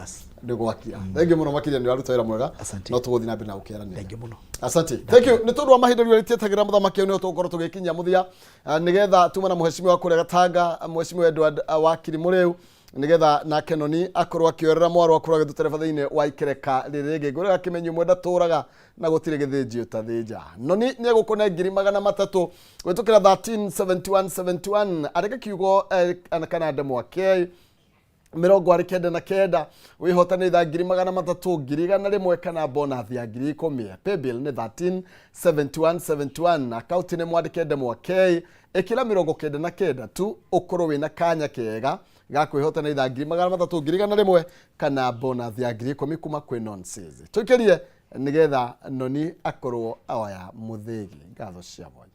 nĩ gwakira. Thengiũ mũno makĩria, nĩ ũraruta wĩra mwega. Asante. No tũgũthiĩ na mbere na gũkĩaranĩria. Thank you mũno. Asante, thank you. Nĩ tondũ wa mahinda rĩu rĩtietagĩra mũthamaki ũyũ, nĩho tũgũkorwo tũgĩkinyia mũthia. Ah, nĩgetha tuma na mũhecimiwa kũrĩa Gatanga, mũhecimiwa Edward Wakiri Mũrĩu, nĩgetha nake noni akorwo akĩorera mwarwa, akorwo agĩtũtereba thĩinĩ wa ikereka rĩrĩ rĩngĩ. Ngũrĩga kĩmenyi ũmwe ndatũraga na gũtirĩ gĩthĩnji ũtathĩnja. Noni nĩ egũkũne 300,000 gwĩtũkĩra 137171. Andĩka kiugo kana ndemwa K 99 wĩhotane itha 300,000, 100,000 kana bonus ya 10,000. Paybill nĩ 137171, akaunti nĩ mwandĩke ndemwa K, ĩkĩra 99 tu, ũkorwo wĩna kanya kega ga kwĩhotana itha 300,000, 100,000 kana bonus ya 10,000 kuma kwĩ Nonsizi. Tũikĩrie nĩgetha noni akorwo oya mũthĩgi. Ngatho cia mwanya.